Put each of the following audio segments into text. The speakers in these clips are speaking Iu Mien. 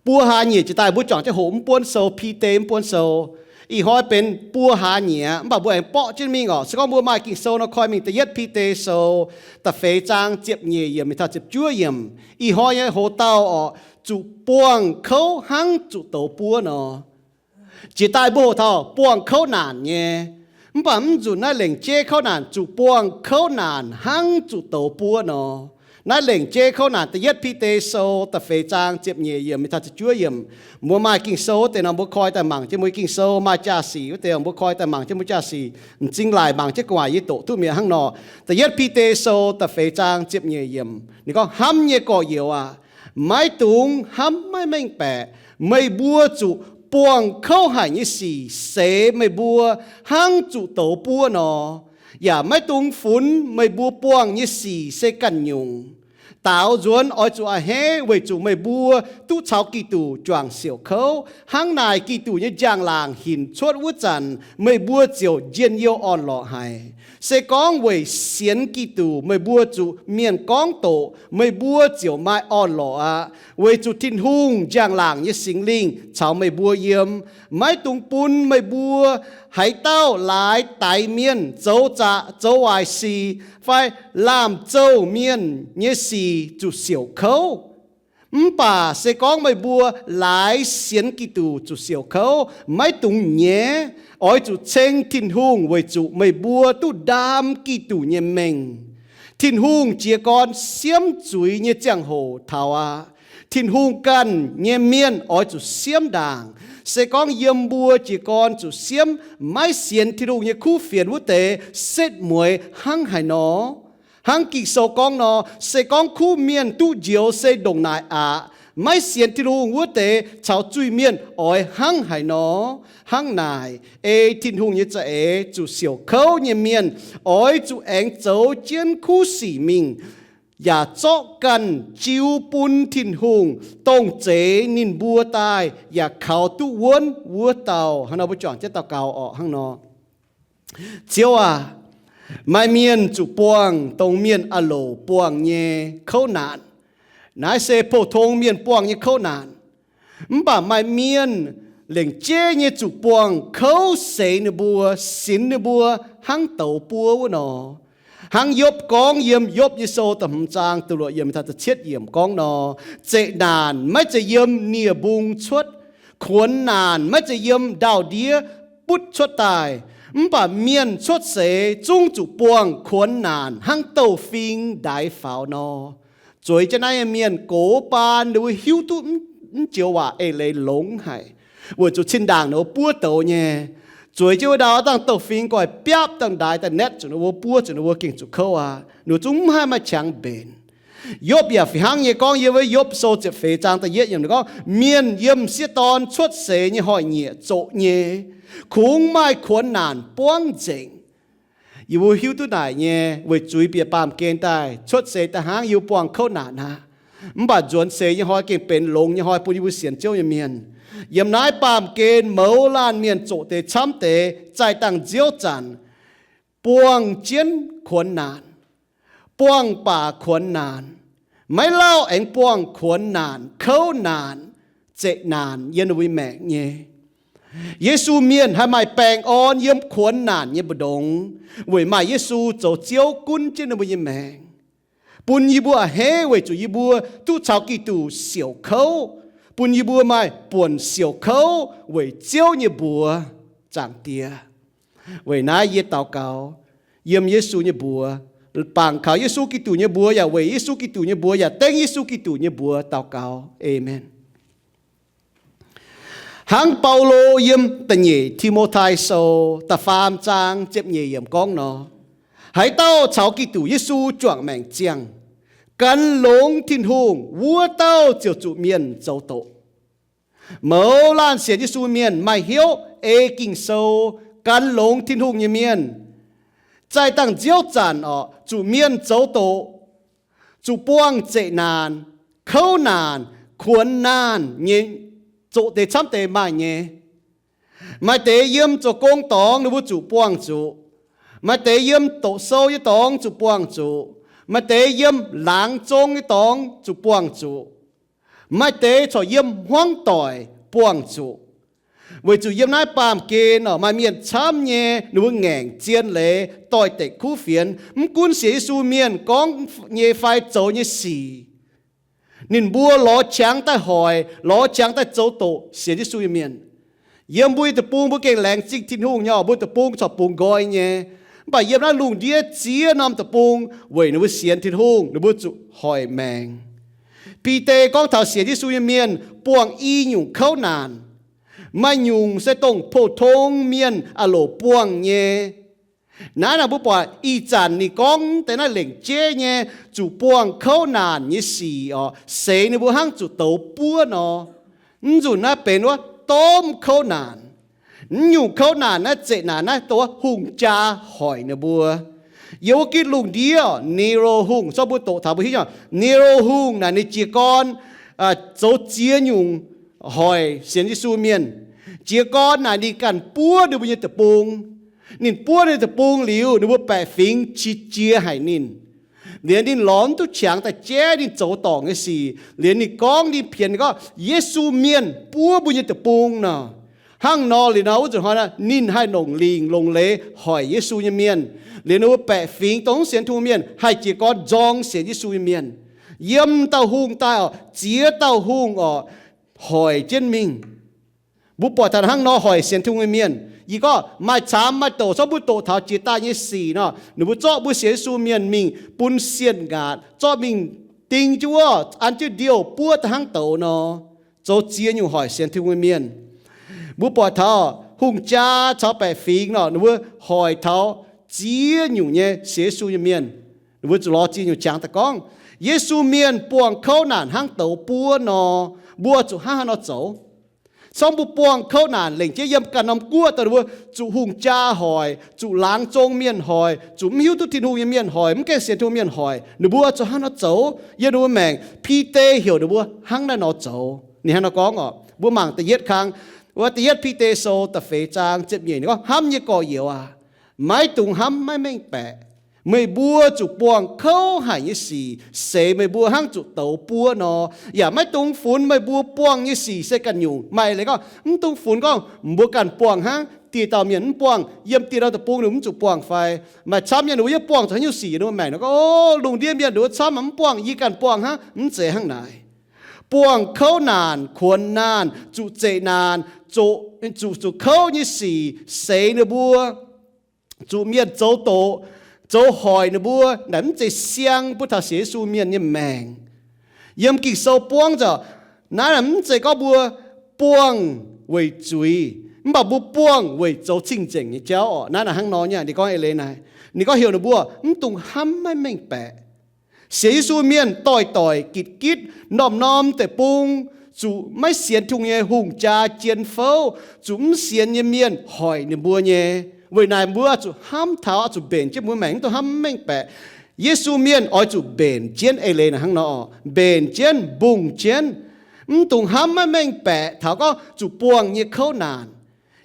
buo hlaax nyieqc jiex daaih mbuo juangc jienv hoqc mv buonv sou, Bide mv buonv sou. Ih hnoi benx buo hlaax nyieqc mv baac mbuo aengx borqv jienv mingh orqc. Se gorngv mbuo maaih Ging-Sou nor koi mingh da'yietv Bide sou da'feix zaang ziepc nyeic yiemc mingh taux ziepc juov yiemc. Ih hnoi nyei hoc-dauh orqc, zuqc buangh kouv hnangv zuqc douz buov nor. Jiex daaih mbuo hoqc taux buangh kouv naanc nyei, mv baac mv nzunc naaiv lengc jeiv kouv naanc zuqc buangh kouv naanc hnangv zuqc douz buov nor. Naaiv lengc jeiv kouv naanc da'yietv Bide sou da'feix zaang ziepc nyeic yiemc mingh taux ziepc juov yiemc. Mbuo maaih Ging-Sou wuov deix nor mbuo koi daaih mangc jienv mbuo Ging-Sou, maaih jaa-sic wuov deix mbuo koi daaih mangc jienv mbuo jaa-sic. M'zing laic mangc jienv gu'nguaaic yie doqc duqv mi'aqv hnangv nor. Da'yietv Bide sou da'feix zaang ziepc nyeic yiemc ninh gorngv, Hnamv nyei gorx-youz aac, maiv dungx hnamv maiv mengh baeqc. Meih mbuo zuqc buangh kouv haic nyei sic seix meih mbuo hnangv zuqc douz buov nor. Yaac maiv dungx funx meih mbuo buangh nyei sic se ganh nyungc. Daaux nzuonx oix zuqc a'hneiv weic zuqc meih mbuo duqv caux Giduc juangc siouc kouv. Hnangv naaic Giduc nyei njang-laangc hinc cuotv wuov zanc meih mbuo ziouc njien-youh orn-lorqc haic. Se gorngv weic sienx Giduc meih mbuo zuqc mienh gorngv doqc, meih mbuo ziouc maaih orn-lorqc aqv, weic zuqc Tin-Hungh njang-laangc nyei Singx Lingh caux meih mbuo yiem. Maiv dungx bun meih mbuo haaix dauh laaix daix mienh, zoux zaqc zoux waaic sic, fai laamh zouh mienh nyei sic zuqc siouc kouv. Mv baac se gorngv meih mbuo laaix sienx Giduc zuqc siouc kouv, maiv dungx nyaiv. Oix zuqc ceng Tin-Hungh weic zuqc meih mbuo duqv ndaam Giduc nyei mengh. Tin-Hungh jiez gorn siemv zuiz nyei ziangh hoc taux aqv. Tin-Hungh ganh nyei mienh oix zuqc siemv ndaangc. Se gorngv yiem mbuo jiez gorn zuqc siemv, maiv sienx Tin-Hungh nyei kuv fienx wuov deix setv mueiz hnangv haaix nor? Hnangv Ging-Sou gorngv nor, se gorngv kuv mienh duqv njoux se ndongc naaic aqv. Maiv sienx Tin-Hungh wuov deix caux zuiz-mienh oix hnangv haaix nor? Hnangv naaic, ei Tin-Hungh nyei za'eix zuqc siouc kouv nyei mienh oix zuqc aengx zoux jienv kuv sic mingh, yaac zorqv ganh jiu bun Tin-Hungh, dongh zeix ninh mbuo daaih yaac kaux duqv wuonv wuov dauh. Hnangv nor mbuo juangc jienv daux gaux orqc hnangv nor. Ziouv aac, maaih mienh zuqc buangh dongh mienh aah loc buangh nyei kouv naanc. Naaiv se pou-tong mienh buangh nyei kouv naanc. Mv baac maaih mienh lengc jeiv nyei zuqc buangh kouv seix ninh mbuo, sinx ninh mbuo hnangv douz buov wuov nor. Hnangv Yopv gorngv yiem Yopv nyei sou da'hmz zaang da'luoqc yiemc taux da'cietv yiemc gorngv nor, zeqc naanc maiv zeiz yiem nie-mbung cuotv, kuonx naanc maiv zeiz yiem ndau-ndiev butv cuotv daaih. Mv baac mienh cuotv seix zungv zuqc buangh kuonx naanc hnangv douh fing ndaix faaux nor. Zueiz jienv naaiv nyei mienh gox baan ninh mbuo hiuv duqv mv joux waac eix leiz longx haic, weic zuqc zinh ndaangc ninh mbuo buov douz nyei. Zueiz jienv wuov ndau dangh douh fing goiv biapv dangh ndaix daaih naetv zuqc ninh mbuo, buov zuqc ninh mbuo, gengh zuqc kouv aqv. Ninh mbuo zungv mv haih maaih qangx mbenc. Yopv yaac fih hnangv nyei gorngv yiem wuov Yopv sou ziepc feix zaang da'yietv yiemc ninh gorngv, mienh yiem m'sieqv dorn cuotv seix nyei hnoi-nyieqc zoqc nyei, kungx maaih kuonx naanc buangv nzengc. Yie mbuo hiuv duqv naaic nyei, weic zuiz bieqc baamh gen daaih cuotv seix daaih hnangv yie mbuo buangh kouv naanc aqv. Mv baac nzuonx seix nyei hnoi gengh benx longx nyei hnoi bun yie mbuo sienx Ziouv nyei mienh. Yiem naaiv baamh gen mouz laanh mienh zoqc deix camv deix zaih dangh nziouv zanc buangh jienv kuonx naanc, buangh baac kuonx naanc, maiv lauh aengx buangh kuonx naanc, kouv naanc, zeqc naanc yiem ninh mbuo maengc nyei. Yesu mienh haih maaih baengh orn yiem kuonx naanc nyei mbu'ndongx, weic maaih Yesu zoux Ziouv gunv jienv ninh mbuo nyei maengc, bun yie mbuo a'hneiv weic zuqc yie mbuo duqv caux Giduc siouc kouv, bun yie mbuo maaih buonc siouc kouv weic Ziouv nyei mbuox, Zaangc Diex. Weic naaiv yie daux gaux yiem Yesu nyei mbuox, bangc kaux Yesu Giduc nyei mbuox yaac weic Yesu Giduc nyei mbuox yaac dengv Yesu Giduc nyei mbuox daux gaux. Aamen. Hnangv Baulo yiem da'nyeic Ti^mo^tai Sou da'faam zaang ziepc nyeic yiemc gorngv nor, haaix dauh caux Giduc Yesu juangc maengc ziangh, gan longx Tin-Hungh, wuov dauh ziouc zuqc mienh zoux doqc. Mouz laanh sienx Yesu mienh maaih hnyouv ei Ging-Sou, gan longx Tin-Hungh nyei mienh, zaih dangh nziouv zanc orqc, zuqc mienh zoux doqc, zuqc buangh zeqc naanc, kouv naanc, kuonx naanc nyei, zoqc deix camv deix maaih nyei. Maaih deix yiem zoux gong dorngx ninh mbuo zuqc buangh zuqc. Maaih deix yiem doqc sou nyei dorngx zuqc buangh zuqc. Maaih deix yiem laangz zong nyei dorngx zuqc buangh zuqc. Maaih deix corc yiem hmuangv doic buangh zuqc. Weic zuqc yiem naaiv baamh gen orqc, maaih mienh camv nyei, ninh mbuo ngaengc zien leiz, doix-dekc kuv fienx. Mv gunv sienx Yesu mienh gorngv nyei fai zoux nyei sic, ninh mbuo lorz qangx daaih hoic, lorz qangx daaih zoux doqc sienx Yesu nyei mienh. Yiem mbuo nyei deic-bung mbuo gengh laengz zingh Tin-Hungh nyei, mbuo deic-bung corc bungx nqoi nyei. Mv baac yiem naaiv lungh ndiev ziex norm deic-bung, weic ninh mbuo sienx Tin-Hungh, ninh mbuo zuqc hoic maengc. Bide gorngv taux sienx Yesu nyei mienh buangh i nyungc kouv naanc. Maaih nyungc se dongh pou-tong mienh a'loc buangh nyei. Naaiv naaic mbuo buatc ih zanc ninh gorngv deix naaiv lengc jeiv nyei zuqc buangh kouv naanc nyei sic orqc, seix ninh mbuo hnangv zuqc douz buov nor. Mv nzunc naaiv benx wuov domh kouv naanc. Mv nyungc kouv naanc naaiv zeqc naanc naaiv dongh wuov hungh jaa hoic ninh mbuo. Yiem wuov gitv lungh ndiev orqc, Nero hungh, zorqv mbuo doqc taux mbuo hiuv nyei, Nero hungh naaic ninh jiez gorn zoux ziex nyungc hoic sienx Yesu mienh. Jiez gorn naaic ninh ganh buov ninh mbuo nyei deic-bung. Ninh buov ninh deic-bung liuz, ninh mbuo baeqc fingx qiex jiez haic ninh. Liuz ninh lorz mv duqv qangx daaih jaiv ninh zoux dorngc nyei sic. Liuz ninh gorngv ninh pienx gorngv, Yesu mienh buov mbuo nyei deic-bung nor. Hnangv nor liuz nor wuov nzunc hnoi nor ninh haih longc lingc longc leiz hoic Yesu nyei mienh. Liuz ninh mbuo baeqc fingx dongh mv sienx Tin-Hungh mienh haih jiez gorn nzorng sienx Yesu nyei mienh. Yiem dauh hungh daaih orqc, ziex dauh hungh orqc, hoic jienv mingh. Mbuo buatc taux hnangv nor hoic sienx Tin-Hungh nyei mienh. Yie gorngv maaih camx maaih doqc, zorqv mbuo doqc taux jiex daaih nyei sic nor, ninh mbuo zorqv mbuo sienx Yesu mienh mingh bun sienh ngaatc, zorqv mingh ding jienv wuov, an jienv ndiouh buov daaih hnangv douz nor, zoux ziex nyungc hoic sienx Tin-Hungh nyei mienh. Mbuo buatc taux hungh jaa caux baeqc fingx nor, ninh mbuo hoic taux ziex nyungc nyei sienx Yesu nyei mienh. Ninh mbuo zuqc lorz ziex nyungc qangx daaih gorngv, Yesu mienh buangh kouv naanc hnangv douz buov nor, mbuo zuqc hnangv haaix nor zoux? Corc mbuo buangh kouv naanc lengc jeiv yiem ganh norm guoqv daaih, ninh mbuo zuqc hungh jaa hoic, zuqc laangz zong mienh hoic, zuqc mv hiuv duqv Tin-Hungh nyei mienh hoic, mv gaengh sienx Tin-Hungh mienh hoic, ninh mbuo zuqc hnangv haaix nor zoux? Yiem ninh mbuo maengc, Bide heuc ninh mbuo hnangv naaiv nor zoux. Ninh hnangv nor gorngv orqc, mbuo mangc da'yietv kang, wuov da'yietv Bide sou da'feix zaang ziepc nyeic, ninh gorngv, Hnamv nyei gorx-youz aac, maiv dungx hnamv maiv mengh baeqc. Meih mbuo zuqc buangh kouv haic nyei sic seix meih mbuo hnangv zuqc douz buov nor. Yaac maiv dungx funx meih mbuo buangh nyei sic se ganh nyungc. Maaih leiz gorngv, mv dungx funx gorngv mbuo ganh buangh hnangv, dieh dauh mienh mv buangh, yiem dieh dauh deic-bung ninh mv zuqc buangh fai? Maaih camv nyei ninh mbuo yaac buangh zuqc haaix nyungc sic, ninh mbuo maengc nor gorngv, O, lungh ndiev mienh ninh mbuo camv mv buangh, yie ganh buangh hnangv. Mv zeiz hnangv naaic. Buangh kouv naanc, kuonx naanc, zuqc zeqc naanc, zuqc, zuqc, zuqc kouv nyei sic seix ninh mbuo, zuqc mienh zoux doqc, zoux hoic ninh mbuo, naaic mv zeiz siang bun taux sienx Yesu mienh nyei maengc. Yiem Ging-Sou buangv zaqc, naaiv naaic mv zeiz gorngv mbuo buangh weic zuiz, mv baac mbuo buangh weic zoux cing-nzengc nyei jauv orqc. Naaiv naaic hnangv nor nyei, ninh gorngv eix leiz naaic, ninh gorngv heuc ninh mbuo mv dungx hnamv maiv mengh baeqc. Sienx Yesu mienh doix-doix gitv-gitv, norm-norm deic-bung, zuqc maiv sienx Tin-Hungh nyei hungh jaa jien fouv, zuqc mv sienx nyei mienh hoic ninh mbuo nyei. Weic naaic mbuo zuqc hnamv taux, zuqc mbenc jienv mbuo maengc, mv dungx hnamv mengh baeqc. Yesu mienh oix zuqc mbenc jienv, eix leiz naaic hnangv nor, mbenc jienv, mbungh jienv, mv dungx hnamv maiv mengh baeqc taux gorngv zuqc buangh nyei kouv naanc.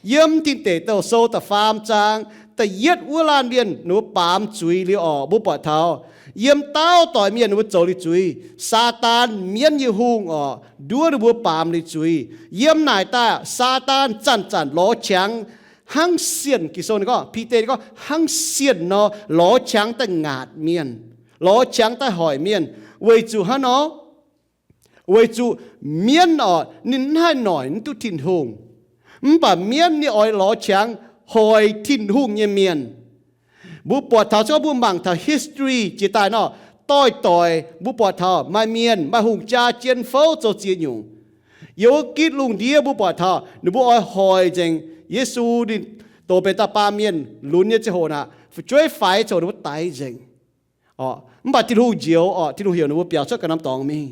Yiem Tin Deic Douh Sou da'faam zaang da'yietv wuov laanh mienh ninh mbuo baamz zuiz liuz orqc, mbuo buatc taux yiem dauh doic mienh ninh mbuo zoux liuz zuiz, Saadaan, mienv nyei hungh orqc, nduov ninh mbuo baamz liuz zuiz. Yiem naaic daaih Saadaan zanc-zanc lorz qangx hnangv sienh, Ging-Sou ninh gorngv, Bide ninh gorngv hnangv sienh nor lorz qangx daaih ngaatc mienh, lorz qangx daaih hoic mienh. Weic zuqc hnangv nor, weic zuqc mienv orqc, ninh mv haih noic mv duqv Tin-Hungh. Mv baac mienv ninh oix lorz qangx hoic Tin-Hungh nyei mienh. Mbuo buatc taux, se gorngv mbuo mangc taux history jiex daaih nor, doix-doix mbuo buatc taux maaih mienh, maaih hungh jaa jien fouv zoux ziex nyungc. Yiem wuov gitv lungh ndiev mbuo buatc taux ninh mbuo oix hoic nzengc Yesu, ninh doh benx da'baamh mienh lunx nyei ziangh hoc naaic, fu'jueiv faix ziangh hoc ninh mbuo daix nzengc. Orqc, mv baac Tin-Hungh njoux orqc, Tin-Hungh heuc ninh mbuo biaux cuotv ganh norm dorngx mingh.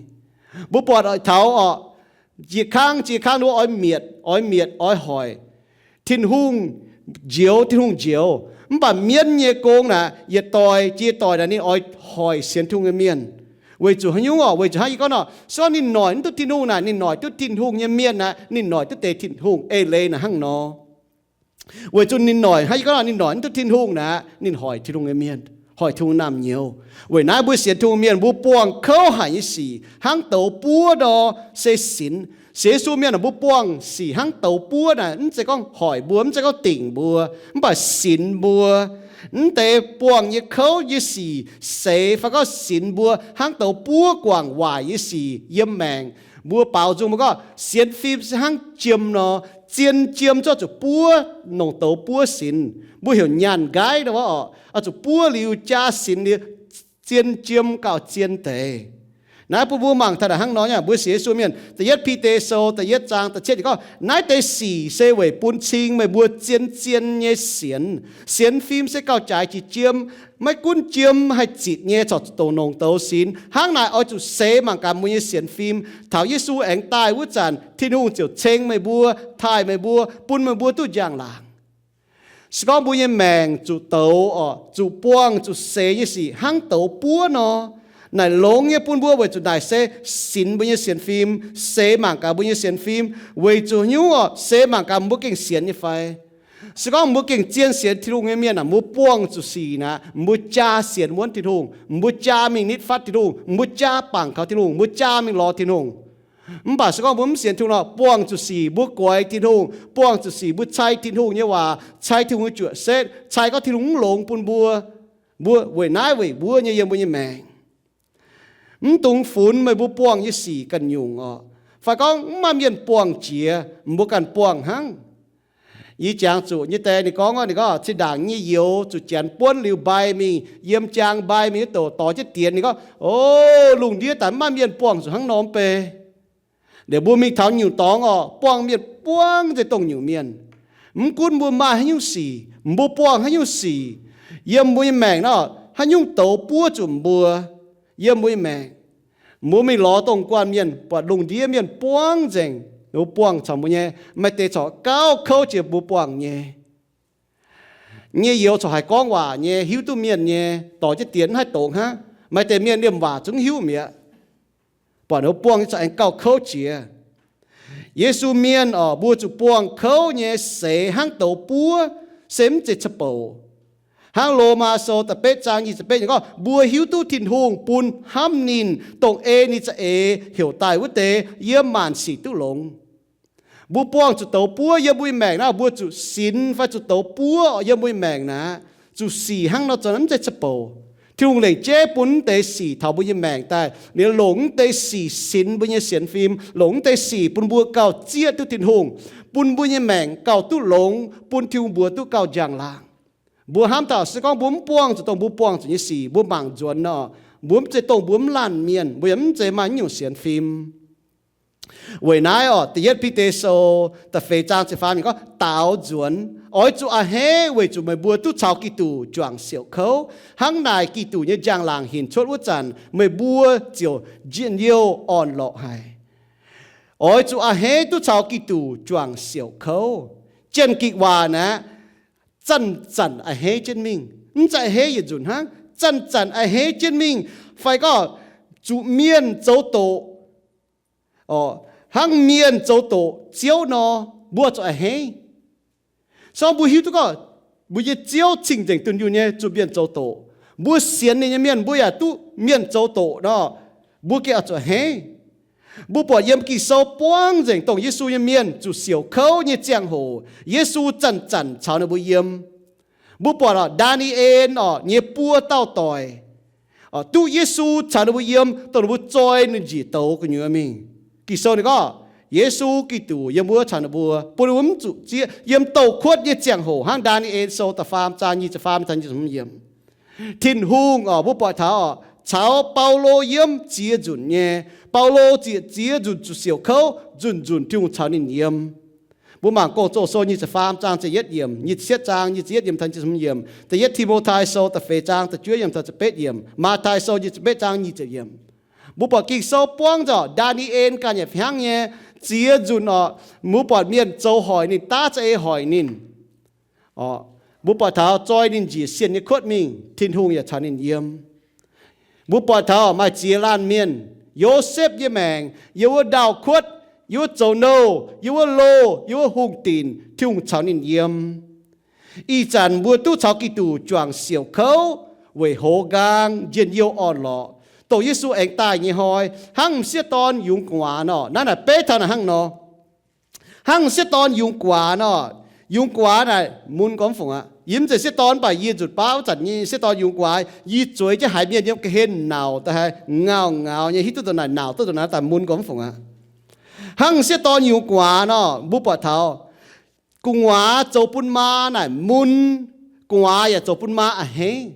Mbuo buatc taux orqc, jiex kangv jiex kangv ninh mbuo oix mietc, oix mietc, oix hoic. Tin-Hungh njoux, Tin-Hungh njoux. Mv baac mienv nyei gong naaic, yietc doic jiex doic naaic ninh oix hoic sienx Tin-Hungh nyei mienh. Weic zuqc haaix nyungc orqc? Weic zuqc hnangv yie gorngv nor, se gorngv ninh noic mv duqv Tin-Hungh naaic, ninh noic duqv Tin-Hungh nyei mienh naaic, ninh noic duqv deix Tin-Hungh. Eix leiz naaic hnangv nor. Weic zuqc ninh noic, hnangv yie gorngv nor, ninh noic mv duqv Tin-Hungh naaic, ninh hoic Tin-Hungh nyei mienh. hoic Tin-Hungh naamh nyouz. Weic naaiv mbuo sienx Tin-Hungh mienh mbuo buangh kouv haic nyei sic hnangv douz buov nor se sinx. Sienx Yesu mienh mbuo buangh sic hnangv douz buov naaic mv zeiz gorngv hoic mbuo, mv zeiz gorngv dingc mbuo, mv baac sinx mbuo. Mv deix buangh nyei kouv nyei sic seix fai gorngv sinx mbuo hnangv douz buov guangc waaic nyei sic yiem maengc. Mbuo baaux nzung mbuo gorngv sienx fim se hnangv jiem nor, zien jiem zorqv zuqc buov nongc douz buov sinx. Mbuo heuc nyaanh nqaiv nor oc, zuqc buov liuz jaa sinx liuz, zien jiem gauh zien deix. Naaiv bun mbuo mangc taux naaic hnangv nor, mbuo sienx Yesu mienh, da'yietv Bide Sou da'yietv zaang da'cietv gorngv, naaiv deix sic se weic bun cing meih mbuo zien-zien nyei sienx. Sienx fim se gauh jaaix jiex jiem, maiv gunv jiem haih zitc nyei corc zuqc dongc nongc douz sinx. Hnangv naaic oix zuqc seix mangc gaax mbuo nyei sienx fim. Taux Yesu aengx daaih wuov zanc, Tin-Hungh ziouc ceng meih mbuo, taaih meih mbuo, bun meih mbuo duqv njang-laangc. Se gorngv mbuo nyei maengc zuqc douz oc, zuqc buangh zuqc seix nyei sic hnangv douz buov nor, naaic longx nyei bun mbuo weic zuqc naaic se sinx mbuo nyei sienx fim, seix mangc gaax mbuo nyei sienx fim, weic zuqc haaix nyungc oc, seix mangc gaax mbuo gengh sienx nyei fai. Se gorngv mbuo gengh zien sienx Tin-Hungh nyei mienh aah, mbuo buangh zuqc sic naaic, mbuo jaa sienx wuonv Tin-Hungh, mbuo jaa mingh nitv fatv Tin-Hungh, mbuo jaa bangc kaux Tin-Hungh, mbuo jaa mingh lorz Tin-Hungh. Mv baac se gorngv mbuo mv sienx Tin-Hungh nor, buangh zuqc sic mbuo guaix Tin-Hungh, buangh zuqc sic mbuo cai Tin-Hungh nyei waac, cai Tin-Hungh nyei juoqc setv, cai gorngv Tin-Hungh mv longx bun mbuo. Mbuo weic naaiv weic wuov nyei yiem mbuo nyei maengc. Mv dungx funx meih mbuo buangh nyei sic ganh nyungc oc. Fai gorngv mv maaih mienh buangh jiex, mbuo ganh buangh hnangv. Yie jangx zuqc nyei deix ninh gorngv, ninh gorngv zinh ndaangc nyei youz zuqc janx buonv liuz mbai mingh, yiem jaang mbai mingh wuov douc dorh jienv dienx. Ninh gorngv, o, lungh ndiev daaih mv maaih mienh buangh zuqc hnangv nor mv bei. Liuz mbuo mingh taux nyungc dorngx oc, buangh mienh buangv nzengc dongh nyungc mienh. Mv gunv mbuo maaih haaix nyungc sic, mbuo buangh haaix nyungc sic, yiem mbuo nyei maengc nor, haaix nyungc douz buov zuqc mbuo, yiem mbuo nyei maengc. Mbuo mingh lorz dongh guanh mienh, buatc lungh ndiev mienh buangv nzengc, mbuo buangh caux mbuo nyei, maaih deix corc gauh kouv jiex mbuo buangh nyei. Nyei youz corc haiz gorngv waac nyei, hiuv duqv mienh nyei, dorh jienv dienx mv haih dongz hnangv. Maaih deix mienh liemh waac zungv hiuv mi'aqv. Buatc ninh mbuo buangh nyei corc aengx gauh kouv jiex. Yesu mienh oc, mbuo zuqc buangh kouv nyei seix hnangv douz buov, se mv zeiz ca'bouc. Hnangv Lomaa Sou da'betv zaang nyic ziepc betv gorngv, mbuo hiuv duqv Tin-Hungh bun hnamv ninh, dongh ei ninh za'eix heuc daaih wuov deix yiem maanc sic duqv longx. Mbuo buangh zuqc douz buov yiem mbuo nyei maengc naaiv, mbuo zuqc sinx fai zuqc douz buov yiem mbuo nyei maengc naaiv, zuqc sic hnangv nor zoux mv zeiz ca'bouc. Tin-Hungh lengc jeiv bun mv deix sic taux mbuo nyei maengc daaih, ninh longc mv deix sic sinx mbuo nyei sienx fim, longc mv deix sic bun mbuo gauh zieqv duqv Tin-Hungh, bun mbuo nyei maengc gauh duqv longx, bun Tin-Hungh mbuox duqv gauh njang-laangc. Mbuo hnamv taux se gorngv mbuo mv buangh zuqc dongh mbuo buangh zuqc nyei sic, mbuo mangc nzuonx nor, mbuo mv zeiz dongh mbuo mv laanh mienh, mbuo yaac mv zeiz maaih naaiv nyungc sienx fim. Weic naaiv oc, da'yietv Bide Sou da'feix zaang ziepc faam ninh gorngv, daaux nzuonx, oix zuqc a'hneiv weic zuqc meih mbuo duqv caux Giduc juangc siouc kouv. Hnangv naaic Giduc nyei njang-laangc hinc cuotv wuov zanc, meih mbuo ziouc njien-youh orn-lorqc haic. Oix zuqc a'hneiv duqv caux Giduc juangc siouc kouv. Jien-Gikc waac naaiv, zanc-zanc a'hneiv jienv mingh. Mv zeiz a'hneiv yietc nzunc hnangv. Zanc-zanc a'hneiv jienv mingh. Fai gorngv zuqc mienh zoux doqc, hnangv mienh zoux doqc Ziouv nor, mbuo zuqc a'hneiv. Se gorngv mbuo hiuv duqv gorngv mbuo nyei Ziouv cing-nzengc dunh yunh nyei, zuqc mienh zoux doqc. Mbuo sienx ninh nyei mienh, mbuo yaac duqv mienh zoux doqc nor, mbuo gengh oix zuqc a'hneiv. Mbuo buatc yiem Ging-Sou buangv nzengc dongh Yesu nyei mienh zuqc siouc kouv nyei ziangh hoc, Yesu zanc-zanc caux ninh mbuo yiem. Mbuo buatc oc, Ndaa^ni^en oc, nyei buo dauh doic, duqv Yesu caux ninh mbuo yiem, dongh ninh mbuo zoi ninh njiec douz gu'nyuoz mingh. Ging-Sou ninh gorngv, Yesu Giduc yiem wuov caux ninh mbuo, bun ninh mbuo mv zuqc zieqv yiem douz-kuotv nyei ziangh hoc, hnangv Ndaa^ni^en Sou da'faam zaang nyic ziepc faam taux nyic ziepc hmz yiemc. Tin-Hungh oc, mbuo buatc taux oc, caux Baulo yiem ziex nzunc nyei. Baulo ziec ziex nzunc zuqc siouc kouv, nzunc-nzunc Tin-Hungh caux ninh yiem. Mbuo mangc Gong-Zoh Sou nyic ziepc faam zaang ziepc yietv yiemc, nyic ziepc cietv zaang nyic ziepc yietv yiemc taux nyic ziepc hmz yiemc, da'yietv Ti^mo^tai Sou da'feix zaang da'juov yiemc taux da'betv yiemc, Matv^tai Sou nyic ziepc betv zaang nyic ziepc yiemc. Mbuo buatc Ging-Sou buangv nzengc, Ndaa^ni^en ganh yaac hnangv nyei, ziex nzunc oc, mbuo buatc mienh zoux hoic ninh, daav za'eix hoic ninh. Mbuo buatc taux zoi ninh njiec sienh nyei kuotv mingh, Tin-Hungh yaac caux ninh yiem. Mbuo buatc taux maaih ziex laanh mienh, Yosepv nyei maengc, yiem wuov ndaauh kuotv, yiem wuov zoux nouh, yiem wuov loh, yiem wuov hungh dinc, Tin-Hungh caux ninh yiem. Ih zanc mbuo duqv caux Giduc juangc siouc kouv, weic hoz nqaang, njien-youh, orn-lorqc, dongh Yesu aengx daaih nyei hnoi, hnangv m'sieqv dorn yungz gu'nguaaz nor. Naaiv naaic beiv taux naaic hnangv nor. Hnangv m'sieqv dorn yungz gu'nguaaz nor, yungz gu'nguaaz naaic mun gormx fungc aqv. Yie mv zeiz sieqv dorn, mv baac yie nzunc baav wuov zanc nyei sieqv dorn yungz gu'nguaaz, yie zueiz jienv haiz mienh yiem ga'hlen nauc daaih, haaix nauc ngauh nyei, hiuv duqv dongh naaic nauc, duqv dongh naaic daaih mun gormx fungc aqv. Hnangv m'sieqv dorn yungz gu'nguaaz nor, mbuo buatc taux gu'nguaaz zoux bun maa naaic mun, gu'nguaaz yaac zoux bun maa a'hneiv.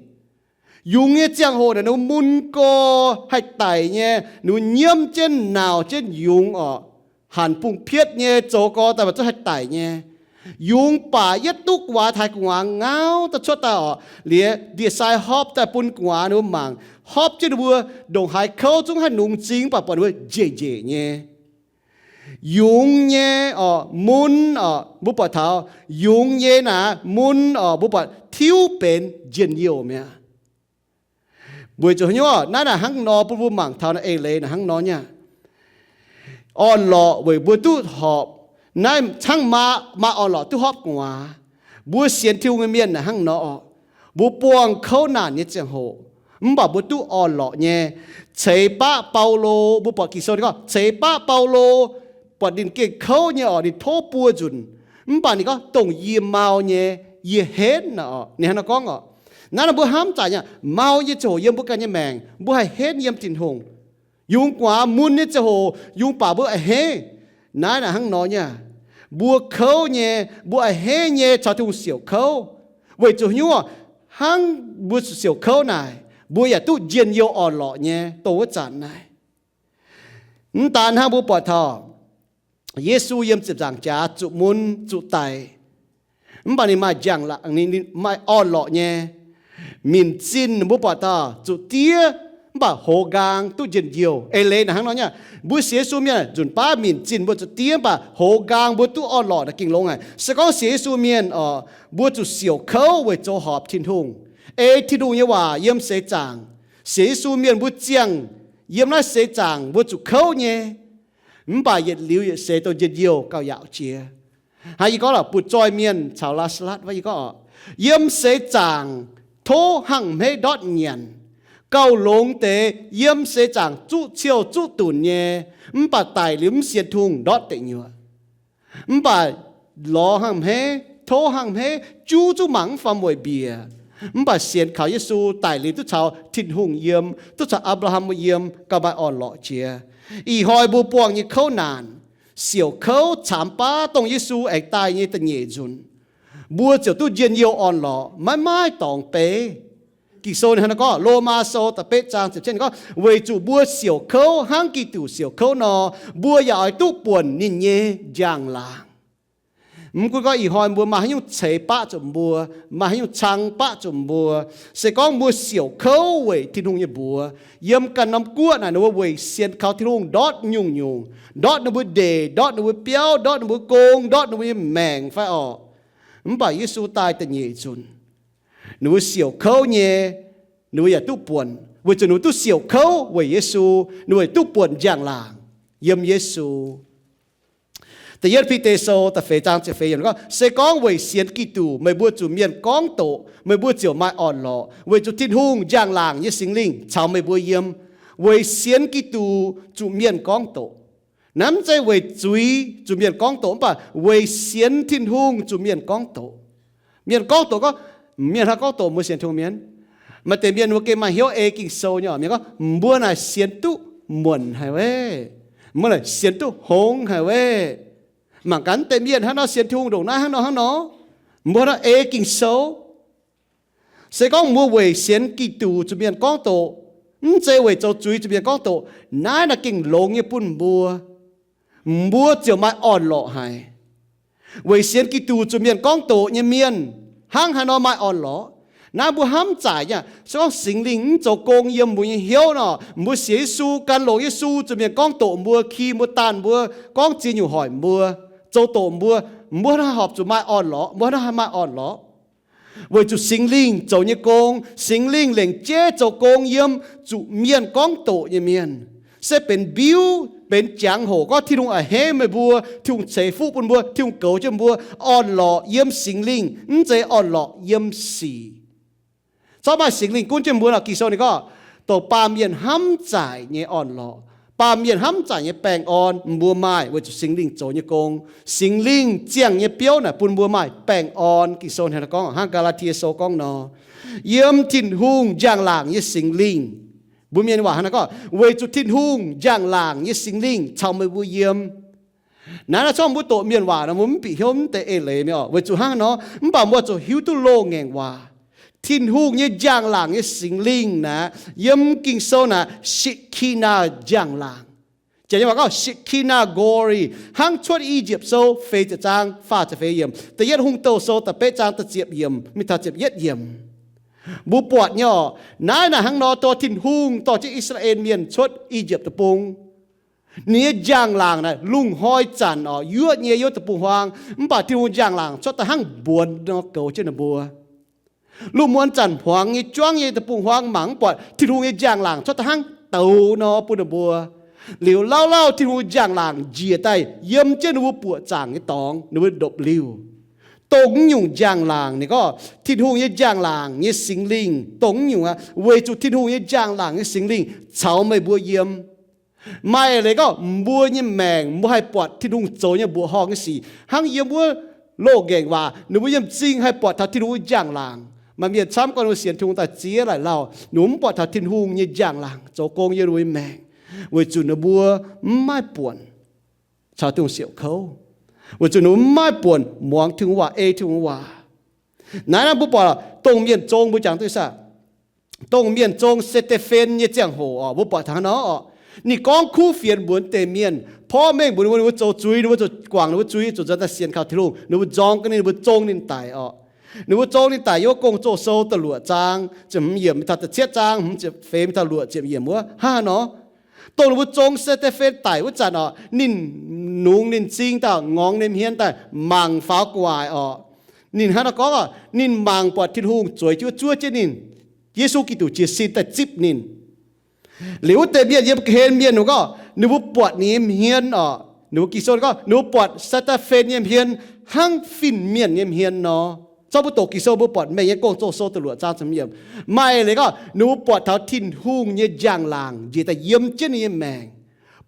Yungz nyei ziangh hoc naaic ninh mun gorx haih daic nyei, ninh nyiemv jienv nauc jienv yungz orqc, hanc bungx pietv nyei, zoux gorx daaih mv zuqc haih daic nyei. Yungz baac yietv duqv gu'nguaaz taaih, gu'nguaaz ngauv daaih cuotv daaih orqc, liuz ndie-sai hopv daaih bun gu'nguaaz ninh mbuo mangc, hopv jienv ninh mbuo ndongc haaix kouv zungv haih nungx m'zing, mv baac buatc ninh mbuo njiec njiec nyei. Yungz nyei orqc, mun orqc, mbuo buatc taux yungz nyei naaic mun orqc, mbuo buatc tiuv benx njien-youh mi'aqv. Weic zuqc haaix nyungc? Naaiv naaic hnangv nor bun mbuo mangc taux naaiv eix leiz naaic hnangv nor nyei aqv. Orn-lorqc weic mbuo duqv horpc. Naaiv hnangv maa, maaih orn-lorqc duqv hopv gu'nguaaz. Mbuo sienx Tin-Hungh nyei mienh naaic hnangv nor orqc. Mbuo buangh kouv naanc nyei ziangh hoc, mv baac mbuo duqv orn-lorqc nyei. Ceix baqv Baulo, mbuo buatc Ging-Sou ninh gorngv ceix baqv Baulo, buatc ninh gengh kouv nyei orqc, ninh tov buo nzunc. Mv baac ninh gorngv, dongh yie mau nyei, yie henv naaic orqc. Ninh hnangv nor gorngv orqc. Naaiv nor mbuo hnamv zaqc nyei, mau nyei ziangh hoc yiem mbuo ganh nyei maengc mbuo haih henv yiem Tin-Hungh. Yungz gu'nguaaz mun nyei ziangh hoc yungz baac mbuo a'hneiv. Naaiv naaic hnangv nor nyei aqv. Mbuo kouv nyei, mbuo a'hneiv nyei caux Tin-Hungh siouc kouv. Weic zuqc haaix nyungc? Hnangv mbuo siouc kouv naaic, mbuo yaac duqv njien-youh orn-lorqc nyei dongh wuov zanc naaic. Mv daan hnangv, mbuo buatc taux Yesu yiem ziepc nzaangc jaax zuqc mun zuqc daic, mv baac ninh maaih njang-laangc, ninh, ninh maaih orn-lorqc nyei. Minc zinh mbuo buatc taux zuqc diev, mv baac hoz nqaang duqv njien-youh. Eix leiz naaic hnangv nor nyei aqv. Mbuo sienx Yesu mienh nzunc baav minc zinh mbuo zuqc diev, mv baac hoz nqaang mbuo duqv orn-lorqc naaic gengh longx haic. Se gorngv sienx Yesu mienh orqc, mbuo zuqc siouc kouv weic zoux horpc Tin-Hungh, ei Tin-Hungh nyei waac yiem seix zaangc. Sienx Yesu mienh mbuo ziangh yiem naaiv seix zaangc mbuo zuqc kouv nyei, mv baac yietc liuz yietc seix dongh njien-youh gauh yaauc jiex. Hnangv yie gorngv lorqc, butv-zoih mienh caux Laa^saa^latv wuov, yie gorngv orqc, yiem seix zaangc tov hnangv hmeiv ndortv nyanc, gauh longx deix yiem seix zaangc zuqv ciouh zuqv dunc nyei, mv baac daic liuz mv sienx Tin-Hungh ndortv deic nyuoqc. Mv baac lorz hnangv hmeiv, tov hnangv hmeiv, juv zungv mangc mv faam weic mbiec, mv baac sienx kaux Yesu daic liuz duqv caux Tin-Hungh yiem, duqv caux Apc^laa^ham yiem, gauh maaih orn-lorqc jiex. Ih hnoi mbuo buangh nyei kouv naanc, siouc kouv caamx baav dongh Yesu aengx daaih nyei da'nyeic nzunc, mbuo ziouc duqv njien-youh orn-lorqc, maiv maaih dorngx beiv. Ging-Sou ninh hnangv naaiv gorngv, Lomaa Sou da'betv zaang ziepc cietv ninh gorngv, weic zuqc mbuo siouc kouv hnangv Giduc siouc kouv nor, mbuo yaac oix duqv buonc ninh nyei njang-laangc. Mv gunv gorngv ih hnoi mbuo maaih haaix nyungc ceix baqv zuqc mbuo, maaih haaix nyungc cang baqv zuqc mbuo, se gorngv mbuo siouc kouv weic Tin-Hungh nyei mbuox, yiem ganh norm guoqv naaic ninh mbuo weic sienx kaux Tin-Hungh ndortv nyungc-nyungc, ndortv ninh mbuo ndeic, ndortv ninh mbuo biauv, ndortv ninh mbuo gong, ndortv ninh mbuo nyei maengc fai orqc. Mv baac Yesu daaih da'nyeic nzunc, ninh mbuo siouc kouv nyei, ninh mbuo yaac duqv buonc, weic zuqc ninh mbuo duqv siouc kouv weic Yesu, ninh mbuo yaac duqv buonc njang-laangc yiem Yesu. Da'yietv Bide Sou da'feix zaang ziepc feix yiemc gorngv, se gorngv weic sienx Giduc meih mbuo zuqc mienh gorngv doqc, meih mbuo ziouc maaih orn-lorqc, weic zuqc Tin-Hungh njang-laangc nyei Singx Lingh caux meih mbuo yiem. Weic sienx Giduc zuqc mienh gorngv doqc. Naaiv mv zeiz weic zuiz zuqc mienh gorngv doqc, mv baac weic sienx Tin-Hungh zuqc mienh gorngv doqc. Mienh gorngv doqc gorngv, mienh hnangv gorngv doqc mbuo sienx Tin-Hungh mienh. Maaih deix mienh mbuo gengh maaih hnyouv ei Ging-Sou nyei oc. Mienh gorngv, mbuo naaic sienx duqv muonc haic weic, mbuo naaic sienx duqv hngongx haic weic. Mangc gaax deix mienh hnangv nor sienx Tin-Hungh ndongc naaiv hnangv nor hnangv nor. Mbuo hnangv ei Ging-Sou. Se gorngv mbuo weic sienx Giduc zuqc mienh gorngv doqc, mv zeiz weic zoux zuiz zuqc mienh gorngv doqc, naaiv naaic gengh longx nyei bun mbuo. Mbuo ziouc maaih orn-lorqc haic. Weic sienx Giduc zuqc mienh gorngv doqc nyei mienh, hnangv haaix nor maaih orn-lorqc? Naaiv mbuo hnamv zaic nyei, se gorngv Singx Lingh mv zoux gong yiem mbuo nyei hnyouv nor, mbuo sienx Yesu, gan longx Yesu zuqc mienh gorngv doqc mbuo, ki mbuo, daanh mbuo, gorngv ziex nyungc hoic mbuo, zoux doqc mbuo, mbuo hnangv haaix horpc zuqc maaih orn-lorqc? Mbuo hnangv haaix maaih orn-lorqc? Weic zuqc Singx Lingh zoux nyei gong, Singx Lingh lengc jeiv zoux gong yiem zuqc mienh gorngv doqc nyei mienh. Se benx mbiuv, benx jangx-hoc gorngv Tin-Hungh a'hneiv meih mbuo, Tin-Hungh ceix fuqv bun mbuo, Tin-Hungh goux jienv mbuo. Orn-lorqc yiem Singx Lingh, mv zeiz orn-lorqc yiem sic. Zorqv maaih Singx Lingh gunv jienv mbuo nor, Ging-Sou ninh gorngv, dongh baamh mienh hnamv zaaic nyei orn-lorqc, baamh mienh hnamv zaaic nyei baengh orn, mbuo maaih weic zuqc Singx Lingh zoux nyei gong. Singx Lingh ziangh nyei biouv naaic bun mbuo maaih baengh orn. Ging-Sou hnangv naaiv gorngv, hnangv Gaa^laa^tie Sou gorngv nor, yiem Tin-Hungh njang-laangc nyei Singx Lingh. Mbuo Mienh waac hnangv naaiv gorngv, weic zuqc Tin-Hungh njang-laangc nyei Singx Lingh caux meih mbuo yiem. Naaiv naaiv corc mbuo doqc Mienh waac nor, mbuo mv bieqc hnyouv mv deix eix leiz mi'aqv oc. Weic zuqc hnangv nor, mv baac mbuo zuqc hiuv duqv loz-ngaengc waac. Tin-Hungh nyei njang-laangc nyei Singx Lingh naaic, yiem Ging-Sou naaic, Shekinah njang-laangc. Janx nyei waac gorngv Shekinah glory, hnangv Cuotv I^yipv Sou feix ziepc zaang faah ziepc feix yiemc, Da'yietv Hungh Douh Sou da'betv zaang da'ziepc yiemc mingh taux ziepc yietv yiemc. Mbuo buatc nyei orqc, naaiv naaic hnangv nor dorh Tin-Hungh dorh jienv I^saa^laa^en Mienh cuotv I^yipv Deic-Bung. Ninh nyei njang-laangc naaic lungh hnoi zanc orqc, yuoqv nyei yiem wuov deic-bung-huaang, mv baac Tin-Hungh njang-laangc cuotv daaih hnangv mbuonx nor goux jienv ninh mbuo. Lungh muonz zanc hmuangx nyei juangv nyei deic-bung-huaang mangc mv buatc Tin-Hungh nyei njang-laangc cuotv daaih hnangv douz nor bun ninh mbuo. Liuz lauh lauh Tin-Hungh njang-laangc njiec daaih yiem jienv ninh mbuo buoqc zaangc nyei dorngx, ninh mbuo ndopv-liuh. Dongh naaiv nyungc njang-laangc, ninh gorngv Tin-Hungh nyei njang-laangc nyei Singx Lingh dongh naaiv nyungc aqv. Weic zuqc Tin-Hungh nyei njang-laangc nyei Singx Lingh caux meih mbuo yiem. Maaih leiz gorngv mbuo nyei maengc, mbuo haih buatc Tin-Hungh zoux nyei mbuoqc horngh nyei sic hnangv yiem wuov loz-ngaengc waac, ninh mbuo yiem m'zing haih buatc taux Tin-Hungh nyei njang-laangc. Maaih mienh camv gorngv ninh mbuo sienx Tin-Hungh daaih ziex laaic lauh, ninh mbuo mv buatc taux Tin-Hungh nyei njang-laangc zoux gong yiem ninh mbuo nyei maengc, weic zuqc ninh mbuo mv maaih buonc caux Tin-Hungh siouc kouv, weic zuqc ninh mbuo mv maaih buonc muangx Tin-Hungh waac, ei Tin-Hungh waac. Naaiv naaiv mbuo buatc dongh mienh zong, mbuo jangx duqv saah? Dongh mienh zong Se^nde^fen nyei ziangh hoc orqc, mbuo buatc taux hnangv nor orqc, ninh gorngv kuv fienx mbuox deix mienh, porv mengh mbuox ninh mbuo, ninh mbuo zoux zuiz, ninh mbuo zuqc guangc ninh mbuo zuiz, zuqc nzuonx daaih sienx kaux Tin-Hungh, ninh mbuo nzorng ga'naaiv, ninh mbuo zong ninh daic orqc. Ninh mbuo zong ninh daic yiem wuov Gong-Zoh Sou da'luoqc zaang ziepc hmz yiemc mingh taux da'cietv zaang hmz ziepc feix mingh taux luoqc ziepc yiemc wuov hnangv nor. Dongh ninh mbuo zong Se^nde^fen daic wuov zanc orqc, ninh nungx ninh m'zing daaih ngorngx ninh hmien daaih mangc faaux gu'nguaaic orqc. Ninh hnangv naaiv gorngv orqc, ninh mangc buatc Tin-Hungh zueiz jienv zuov jienv ninh, Yesu Giduc jiez sin daaih zipv ninh. Liuz wuov deix mienh yiem ga'hlen mienh ninh gorngv ninh mbuo buatc ninh nyei hmien orqc, ninh mbuo Ging-Sou gorngv ninh mbuo buatc Se^nde^fen nyei hmien hnangv fin-mienh nyei hmien nor. Zorqv mbuo doqc Ging-Sou mbuo buatc mengh nyei Gong-Zoh Sou da'luoqc zaang ziepc hmz yiemc. Maaih leiz gorngv ninh mbuo buatc taux Tin-Hungh nyei njang-laangc njiec daaih yiem jienv ninh nyei maengc,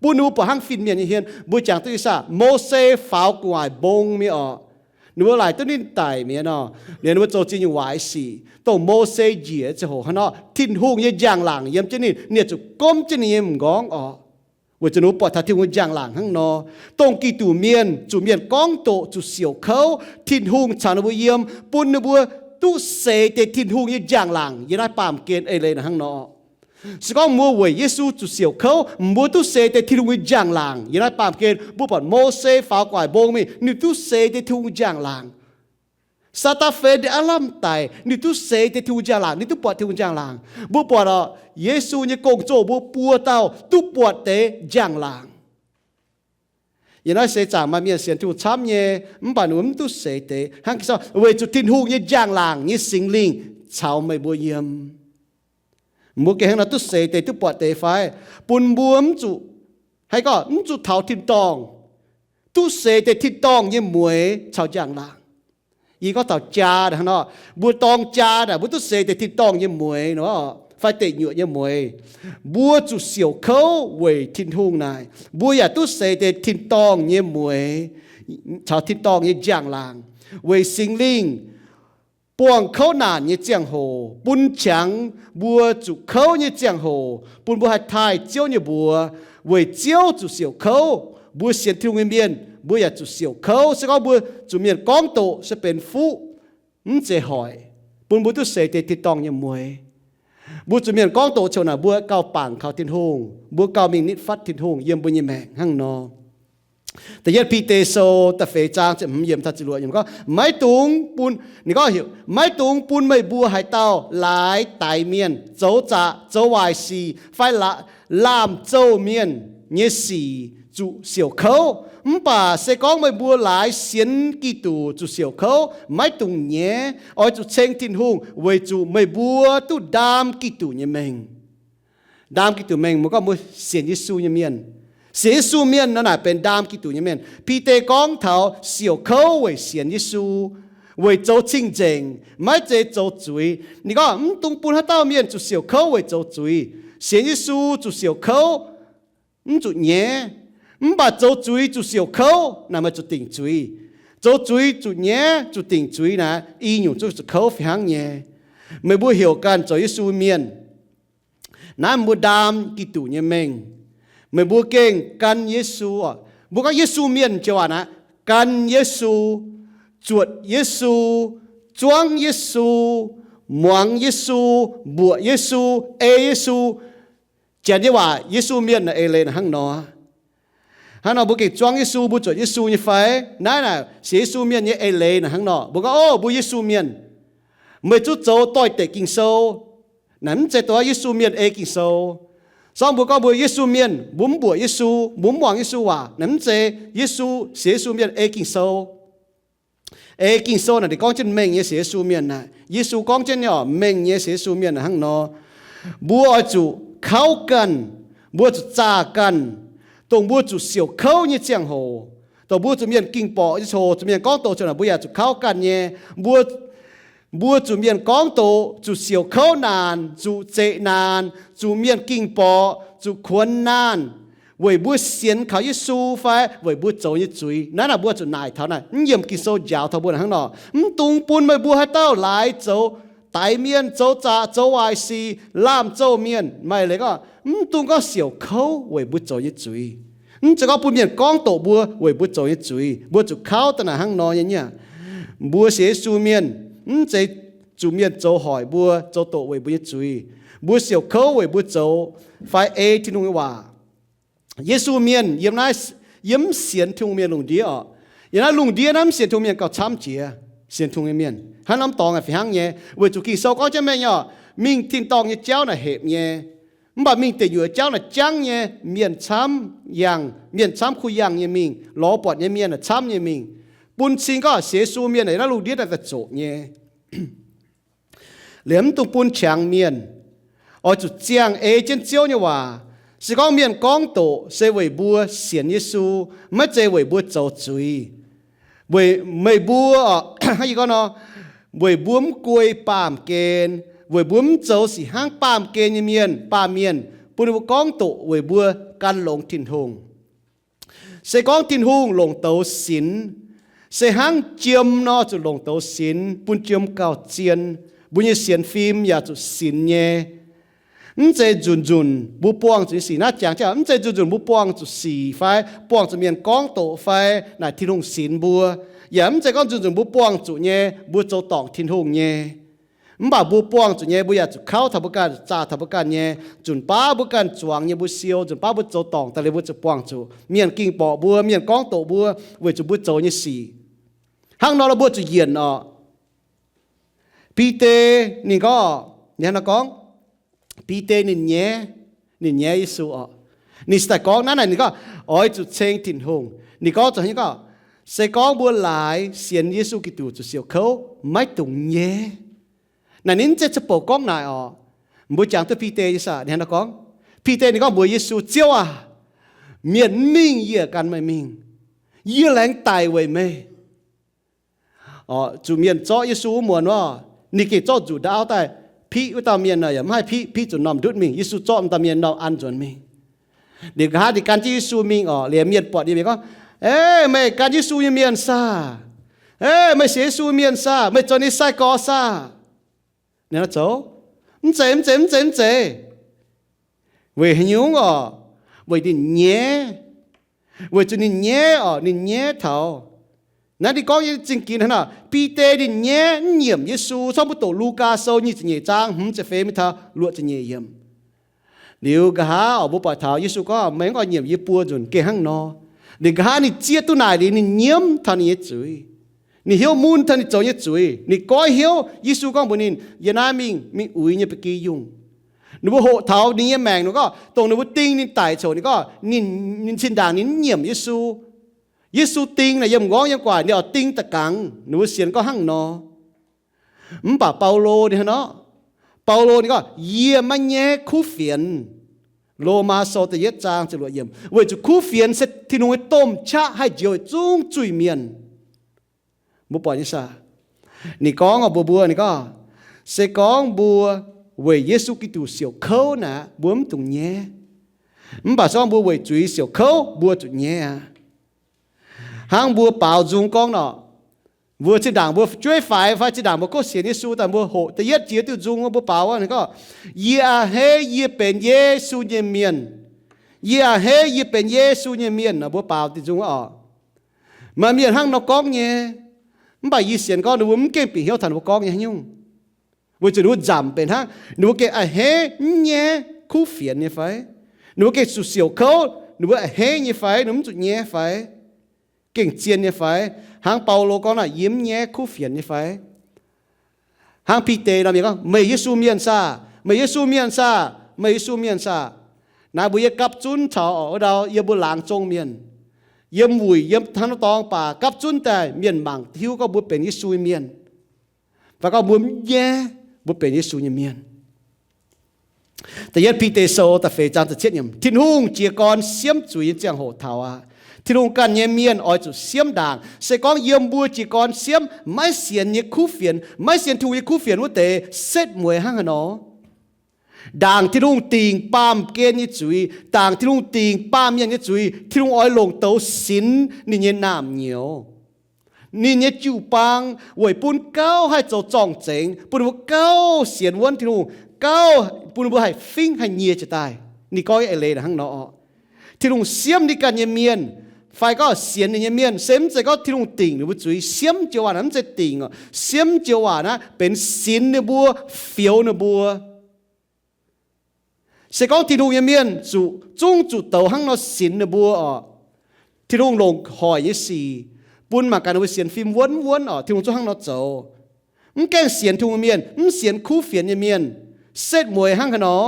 bun ninh mbuo buatc hnangv fin-mienh nyei hmien. Mbuo jangx duqv saah? Mose faaux gu'nguaaic mbong mingh orqc, ninh mbuo laaic duqv ninh daic mi'aqv nor, liuz ninh mbuo zoux ziex nyungc waaic sic. Dongh Mose njiec ziangh hoc hnangv nor, Tin-Hungh nyei njang-laangc yiem jienv ninh, ninh zuqc gomv jienv ninh nyei m'nqorngv orqc. Weic zuqc ninh mbuo buatc taux Tin-Hungh njang-laangc hnangv nor. Dongh Giduc Mienh zuqc mienh gorngv doqc, zuqc siouc kouv, Tin-Hungh caux ninh mbuo yiem, bun ninh mbuo duqv seix deix Tin-Hungh nyei njang-laangc yiem naaiv baamh gen eix leiz naaic hnangv nor. Se gorngv mbuo weic Yesu zuqc siouc kouv, mbuo duqv seix deix Tin-Hungh nyei njang-laangc yiem naaiv baamh gen. Mbuo buatc Mose faaux gu'nguaaic mbong mingh, ninh duqv seix deix Tin-Hungh njang-laangc. Se^nde^fen aav lamh daic, ninh duqv seix deix Tin-Hungh njang-laangc, ninh duqv buatc Tin-Hungh njang-laangc. Mbuo buatc orqc, Yesu nyei gong-zoh mbuo buo dauh duqv buatc deix njang-laangc. Yiem naaiv seix zaangc maaih mienh sienx Tin-Hungh camv nyei, mv baac ninh mbuo mv duqv seix deix. Hnangv Ging-Sou, weic zuqc Tin-Hungh nyei njang-laangc nyei Singx Lingh caux meih mbuo yiem. Mbuo gengh hnangv nor duqv seix deix, duqv buatc deix fai? Bun mbuo mv zuqc, haaix gorngv mv zuqc taux tin-dorngh, duqv seix deix tin-dorngh nyei mueix caux njang-laangc. Yie gorngv taux jaa hnangv nor, mbuo dorng jaa naaic, mbuo duqv seix deix tin-dorngh nyei mueix nor, fai deic nyuoqc nyei mueix. Mbuo zuqc siouc kouv weic Tin-Hungh naaic, mbuo yaac duqv seix deix tin-dorngh nyei mueix caux tin-dorngh nyei njang-laangc, weic Singx Lingh buangh kouv naanc nyei ziangh hoc, bun qangx mbuo zuqc kouv nyei ziangh hoc, bun mbuo haih taaih Ziouv nyei mbuox. Weic Ziouv zuqc siouc kouv, mbuo sienx Tin-Hungh nyei mienh mbuo yaac zuqc siouc kouv. Se gorngv mbuo zuqc mienh gorngv doqc se benx fuqv, mv zeiz hoic, bun mbuo duqv seix deix tin-dorngh nyei mueix. Mbuo zuqc mienh gorngv doqc ciouc naaic mbuo gauh bangc kaux Tin-Hungh, mbuo gauh mingh nitv fatv Tin-Hungh yiem mbuo nyei maengc hnangv nor. Da'yietv Bide Sou da'feix zaang ziepc hmz yiemc taux ziepc luoqc yiemc gorngv, maiv dungx bun, ninh gorngv heuc, maiv dungx bun meih mbuo haaix dauh laaix daix mienh, zoux zaqc, zoux waaic sic, fai laamh zouh mienh nyei sic zuqc siouc kouv. Mv baac se gorngv meih mbuo laaix sienx Giduc zuqc siouc kouv, maiv dungx nyaiv, oix zuqc ceng Tin-Hungh, weic zuqc meih mbuo duqv ndaam Giduc nyei mengh. Ndaam Giduc mengh, mbuo gorngv mbuo sienx Yesu nyei mienh. Sienx Yesu mienh nor naaic benx ndaam Giduc nyei mienh. Bide gorngv taux siouc kouv weic sienx Yesu. weic zoux cing-nzengc, maiv zeiz zoux zuiz. Ninh gorngv mv dungx bun haaix dauh mienh zuqc siouc kouv weic zoux zuiz. Sienx Yesu zuqc siouc kouv, mv zuqc nyaiv. Mv baac zoux zuiz zuqc siouc kouv naaic, meih zuqc dingc zuiz. Zoux zuiz zuqc nyaiv, zuqc dingc zuiz naaic, i nyungc zuqc kouv fih hnangv nyei. Meih mbuo heuc ganh zoux Yesu mienh, naaiv mbuo ndaam Giduc nyei mengh. Meih mbuo gengh gan Yesu oc. Mbuo gorngv Yesu mienh joux waac naaic, gan Yesu, zuotc Yesu, zuangv Yesu, muangx Yesu, mbuoqc Yesu, ei Yesu. Janx nyei waac, Yesu mienh naaic eix leiz naaic hnangv nor. Hnangv nor mbuo gengh zuangv Yesu, mbuo zuotc Yesu nyei fai? Naaiv naaic sienx Yesu mienh nyei eix leiz naaic hnangv nor. Mbuo gorngv, o, mbuo Yesu mienh, meih zuqc zoux doix-dekc Ging-Sou. Naaic mv zeiz dongh Yesu mienh ei Ging-Sou. Sorng mbuo gorngv mbuo Yesu mienh, mbuo mv mbuoqc Yesu, mbuo mv muangx Yesu waac, naaic mv zeiz Yesu, sienx Yesu mienh ei Ging-Sou. Ei Ging-Sou naaic ninh gorngv jienv mengh nyei sienx Yesu mienh naaic. Yesu gorngv jienv nyei oc, mengh nyei sienx Yesu mienh naaic hnangv nor. Mbuo oix zuqc kauv ganh, mbuo zuqc zaah ganh, dongh mbuo zuqc siouc kouv nyei ziangh hoc, dongh mbuo zuqc mienh ging-borqc nyei ziangh hoc, zuqc mienh gorngv doqc ziangh hoc, mbuo yaac zuqc kauv ganh nyei. Mbuo, mbuo zuqc mienh gorngv doqc, zuqc siouc kouv naanc, zuqc zeqc naanc, zuqc mienh ging-borqc, zuqc kuonx naanc, weic mbuo sienx kaux Yesu fai weic mbuo zoux nyei zuiz? Naaiv naaic mbuo zuqc naaic taux naaic, mv yiemc Ging-Sou njaaux taux mbuo naaic hnangv nor. Mv dungx bun meih mbuo haaix dauh laaix zoux daix mienh, zoux zaqc, zoux waaic sic, laamh zouh mienh. Maaih leiz gorngv, mv dungx gorngv siouc kouv weic mbuo zoux nyei zuiz. Mv zeiz gorngv bun mienh gorngv doqc mbuo weic mbuo zoux nyei zuiz. Mbuo zuqc kauv daaih naaic hnangv nor nyei niaa. Mbuo sienx Yesu mienh, mv zeiz zuqc mienh zoux hoic mbuo, zoux doqc weic mbuo nyei zuiz. Mbuo siouc kouv weic mbuo zoux fai ei Tin-Hungh nyei waac. Yesu mienh yiem naaiv, yiem mv sienx Tin-Hungh mienh lungh ndiev oc. Yiem naaiv lungh ndiev naaiv mv sienx Tin-Hungh mienh gauh camv jiex, sienx Tin-Hungh nyei mienh. Hnangv norm dorngx naaic fih hnangv nyei, weic zuqc Ging-Sou gorngv jienv mengh nyei oc, mingh tin-dorngh nyei jauv naaic hepc nyei. Mv baac mingh deic nyuoqc jauv naaic jangv nyei, mienh camv yangh, mienh camv kuh yangh nyei mingh, lorz buatc nyei mienh naaic camv nyei mingh. Bun cing gorngv sienx Yesu mienh naaic yiem naaiv lungh ndiev naaic daaih zoqc nyei. Liemh mv dungx bun qangx mienh, oix zuqc ziangh ei jienv Ziouv nyei waac. Se gorngv mienh gorngv doqc se weic mbuo sienx Yesu, maiv zeiz weic mbuo zoux zuiz. Weic meih mbuo, hnangv yie gorngv nor, weic mbuo mv guei baamh gen, weic mbuo mv zoux sic hnangv baamh gen nyei mienh, baamh mienh, bun ninh mbuo gorngv doqc weic mbuo gan longx Tin-Hungh. Se gorngv Tin-Hungh longc douz sinx, se hnangv jiem nor zuqc longc douz sinx, bun jiem gauh zien, mbuo nyei sienx fim yaac zuqc sinx nyei. Mv zeiz nzunc nzunc mbuo buangh zuqc nyei sic naaiv jangx jienv, mv zeiz nzunc nzunc mbuo buangh zuqc sic fai buangh zuqc mienh gorngv doqc fai naaic Tin-Hungh sinx mbuo. Yaac mv zeiz gorngv nzunc nzunc mbuo buangh zuqc nyei mbuo zoux dorngc Tin-Hungh nyei. Mv baac mbuo buangh zuqc nyei mbuo yaac zuqc kauv taux mbuo ganh, zaah taux mbuo ganh nyei. Nzunc baav mbuo ganh zuangx nyei mbuo siou, nzunc baav mbuo zoux dorngc daaih liuz mbuo zuqc buangh zuqc mienh ging-borqc mbuo, mienh gorngv doqc mbuo weic zuqc mbuo zoux nyei sic. Hnangv nor mbuo zuqc yienc oc. Bide ninh gorngv, ninh hnangv nor gorngv, Bide ninh nyaiv, ninh nyaiv Yesu oc. Ninh se daaih gorngv naaiv naaic, ninh gorngv, oix zuqc ceng Tin-Hungh. Ninh gorngv zuqc gorngv, se gorngv mbuo laaix sienx Yesu Giduc zuqc siouc kouv, maiv dungx nyaiv. Naaic ninh mv zeiz ca'bouc gorngv naaic oc. Mbuo jangx duqv Bide nyei saah, ninh hnangv nor gorngv. Bide ninh gorngv mbuox Yesu, Ziouv aac, mienh mv mingh yie gan meih mingh. Yie laengz daic weic meih. Zuqc mienh zorqv Yesu wuov muonz wuov, ninh gengh zorqv nzuqc ndau auv daaih piqv wuov dauh mienh nor, yaac mv haih piqv, piqv zuqc normh ndutv mingh. Yesu zorqv m'dauh mienh normh an nzuonx mingh. Liuz nqa'haav ninh gan jienv Yesu mingh oc, liuz mienh buatc ninh mienh gorngv, Ei, meih gan Yesu nyei mienh saah? Ei, meih sienx Yesu nyei mienh saah? Meih zoux ninh sai-gorx saah? Ninh zoux, Mv zeiz, mv zeiz, mv zeiz, mv zeiz. Weic haaix nyungc oc? Weic ninh nyaiv. Weic zuqc ninh nyaiv oc, ninh nyaiv taux. Naaiv ninh gorngv nyei zingh ginx hnangv nor, Bide ninh nyaiv mv nyiemc Yesu. Corc mbuo doqc Lugaa Sou nyic ziepc nyeic zaang hmz ziepc feix mingh taux luoqc ziepc nyeic yiemc. Liuz nqa'haav oc, mbuo buatc taux Yesu gorngv, Meih mv oix nyiemc yie buo nzunc, gengh hnangv nor. Liuz nqa'haav ninh zieqv duqv naaic liuz ninh nyiemv taux ninh nyei zuiz. Ninh hnyouv mun taux ninh zoux nyei zuiz. Ninh goiv hnyouv. Yesu gorngv mbuox ninh, Yiem naaiv mingh, mingh uix nyei ba'gi yungh. Ninh mbuo hoqc taux ninh nyei maengc, ninh gorngv, dongh ninh mbuo ding ninh daic coc, ninh gorngv, ninh, ninh zinh ndaangc ninh mv nyiemc Yesu. Yesu ding naaic yiem m'nqorngv yiem gu'nguaaic, ninh oix ding da'gangx. Ninh mbuo sienx gorngv hnangv nor. Mv baac Baulo ninh hnangv nor, Baulo ninh gorngv, Yie maiv nyaiv kuv fienx. Lomaa Sou da'yietv zaang ziepc luoqc yiemc. Weic zuqc kuv fienx se Tin-Hungh nyei domh qaqv haih njoux yietc zungv zuiz-mienh. Mbuo buatc nyei saah? Ninh gorngv mbuox mbuo, ninh gorngv, se gorngv mbuo weic Yesu Giduc siouc kouv naaic, mbuo mv dungx nyaiv. Mv baac se gorngv mbuo weic zuiz siouc kouv, mbuo zuqc nyaiv aqv. Hnangv mbuo baaux nzung gorngv nor, mbuo zinh ndaangc mbuo fu'jueiv faix fai zinh ndaangc mbuo kov sienx Yesu daaih mbuo hoqc da'yietv jiex diuh nzung mbuo baaux wuov, ninh gorngv, yie a'hneiv yie benx Yesu nyei mienh. Yie a'hneiv yie benx Yesu nyei mienh, mbuo baaux diuh nzung wuov oc. Maaih mienh hnangv nor gorngv nyei. Mv baac yie sienx gorngv ninh mbuo mv gengh bieqc hnyouv taux ninh mbuo gorngv nyei haaix nyungc. Weic zuqc ninh mbuo nzamc benx hnangv, ninh mbuo gengh a'hneiv mv nyaiv kuv fienx nyei fai? Ninh mbuo gengh zuqc siouc kouv, ninh mbuo a'hneiv nyei fai? Ninh mbuo mv zuqc nyaiv fai? Gengh zien nyei fai? Hnangv Baulo gorngv naaic, yie mv nyaiv kuv fienx nyei fai? Hnangv Bide nor, mienh gorngv, meih Yesu mienh saah? Meih Yesu mienh saah? Meih Yesu mienh saah? Naaiv mbuo yie gapv zunv caux wuov ndau yiem mbuo laangz zong mienh, yiem wuic yiem hnangv nor dorngx baac gapv zunv daaih mienh mangc hiuv gorngv mbuo benx Yesu nyei mienh, fai gorngv mbuo mv nyaiv mbuo benx Yesu nyei mienh. Da'yietv Bide Sou da'feix zaang da'cietv yiemc, Tin-Hungh jiez gorn siemv zuiz nyei ziangh hoc taux aqv. Tin-Hungh ganh nyei mienh oix zuqc siemv ndaangc. Se gorngv yiem mbuo jiez gorn siemv maiv sienx nyei kuv fienx, maiv sienx Tin-Hungh nyei kuv fienx wuov deix, setv mueiz hnangv haaix nor. Ndaangc Tin-Hungh dingc baamh gen nyei zuiz, ndaangc Tin-Hungh dingc baamh mienh nyei zuiz, Tin-Hungh oix longc douz sinx ninh nyei naamh nyouz, ninh nyei jiu-baang, weic bun gauh haih zoux zorng-zengx, bun ninh mbuo gauh sienx wuonv Tin-Hungh, gauh bun ninh mbuo haih fingv haih nyie jiez daaih. Ninh gorngv eix leiz hnangv nor oc. Tin-Hungh siemv ninh ganh nyei mienh, fai gorngv sienx ninh nyei mienh, se mv zeiz gorngv Tin-Hungh dingc ninh mbuo zuiz. Siemv joux waac naaiv mv zeiz dingc oc. Siemv joux waac naaiv benx sinx ninh mbuo, fioux ninh mbuo. Se gorngv Tin-Hungh nyei mienh zuqc, zungv zuqc douz hnangv nor sinx ninh mbuo oc, Tin-Hungh longc hoic nyei sic bun mangc gaax ninh mbuo sienx fim wuonv wuonv oc, Tin-Hungh zungv hnangv nor zoux. Mv gaengh sienx Tin-Hungh nyei mienh, mv sienx kuv fienx nyei mienh, setv mueiz hnangv haaix nor?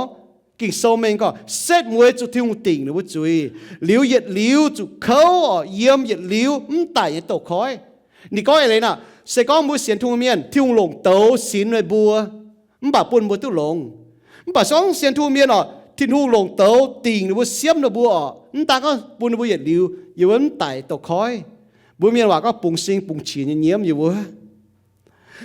Ging-Sou mengh gorngv setv mueiz zuqc Tin-Hungh dingc ninh mbuo zuiz, liuz yietc liuz zuqc kouv oc, yiem yietc liuz mv daic nyei douz-koiv. Ninh gorngv eix leiz naaic, se gorngv mbuo sienx Tin-Hungh nyei mienh, Tin-Hungh longc douz sinx meih mbuo, mv baac bun mbuo duqv longx. Mv baac se gorngv sienx Tin-Hungh mienh oc, Tin-Hungh longc douz dingc ninh mbuo, siemv ninh mbuo oc, mv daan gorngv bun ninh mbuo yietc liuz yiem wuov mv daic douz-koiv, mbuo mienh waac gorngv bungx sing bungx qiex nyei nyiemv yiem wuov.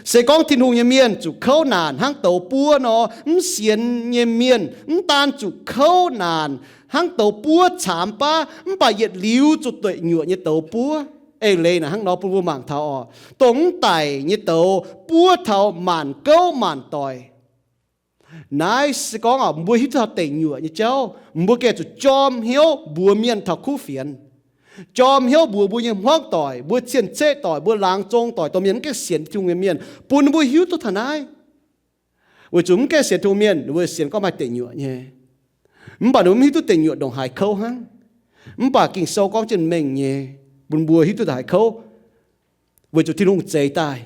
Se gorngv Tin-Hungh nyei mienh zuqc kouv naanc hnangv douz buov nor, mv sienx nyei mienh mv daan zuqc kouv naanc hnangv douz buov caamx baav, mv baac yietc liuz zuqc dueic nyuoqc nyei douz buov. Eix leiz naaic hnangv nor bun mbuo mangc taux oc, dongh mv daic nyei douz buov taux maanc gouv maanc doic. Naaiv se gorngv oc, mbuo hiuv duqv taux deic nyuoqc nyei jauv, mbuo gengh zuqc jorm hnyouv mbuox mienh taux kuv fienx, jorm hnyouv mbuox mbuo nyei hmuangv doic, mbuo cien-ceqv doic, mbuo laangz zong doic, dongh mienh mv gaengh sienx Tin-Hungh nyei mienh, bun ninh mbuo hiuv duqv taux naaiv. Weic zuqc mv gaengh sienx Tin-Hungh mienh, ninh mbuo sienx gorngv maaih deic nyuoqc nyei, mv baac ninh mbuo mv hiuv duqv deic nyuoqc ndongc haaix kouv hnangv. Mv baac Ging-Sou gorngv jienv mengh nyei, bun mbuo hiuv duqv ndongc haaix kouv, weic zuqc Tin-Hungh zeix daaih.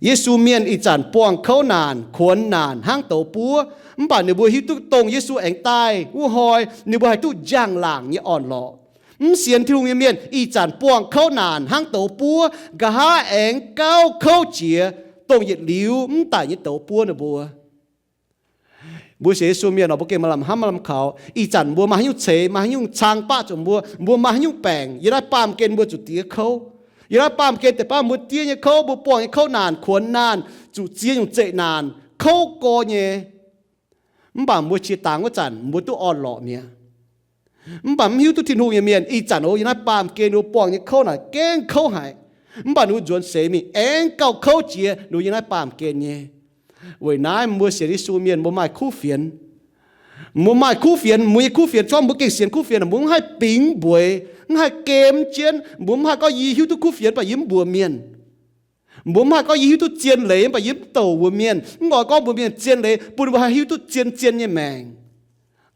Yesu mienh ih zanc buangh kouv naanc, kuonx naanc hnangv douz buov, mv baac ninh mbuo hiuv duqv dongh Yesu aengx daaih wuov hnoi, ninh mbuo haih duqv njang-laangc nyei orn-lorqc. Mv sienx Tin-Hungh nyei mienh ih zanc buangh kouv naanc hnangv douz buov, nqa'haav aengx gauh kouv jiex, dongh yietc liuz mv daic nyei douz buov ninh mbuo. Mbuo sienx Yesu mienh nor, mbuo gengh maaih lamh hnamv maaih lamh kaux. Ih zanc mbuo maaih haaix nyungc ceix, maaih haaix nyungc cang baqv zuqc mbuo, mbuo maaih haaix nyungc baengc, yiem naaiv baamh gen mbuo zuqc diev kouv. Yiem naaiv baamh gen deix baav mbuo diev nyei kouv, mbuo buangh nyei kouv naanc, kuonx naanc, zuqc ziex nyungc zeqc naanc, kouv gorx nyei. Mv baac mbuo qiex dangx wuov zanc mbuo duqv orn-lorqc mi'aqv. Mv baac mv hiuv duqv Tin-Hungh nyei mienh ih zanc oc, yiem naaiv baamh gen ninh mbuo buangh nyei kouv naaic gengh kouv haic. Mv baac ninh mbuo nzuonx seix mingh aengx gauh kouv jiex ninh mbuo yiem naaiv baamh gen nyei. Weic naaiv mbuo sienx Yesu mienh mbuo maaih kuv fienx. Mbuo maaih kuv fienx, mbuo nyei kuv fienx, se gorngv mbuo gengh sienx kuv fienx, mbuo mv haih bingx mbueix, mv haih gem jienv, mbuo mv haih gorngv yie hiuv duqv kuv fienx mv baac yie mv mbuox mienh. Mbuo mv haih gorngv yie hiuv duqv zien leiz mv baac yie mv douc mbuox mienh, mv oix gorngv mbuox mienh zien leiz, bun mbuo haih hiuv duqv zien zien nyei maengc.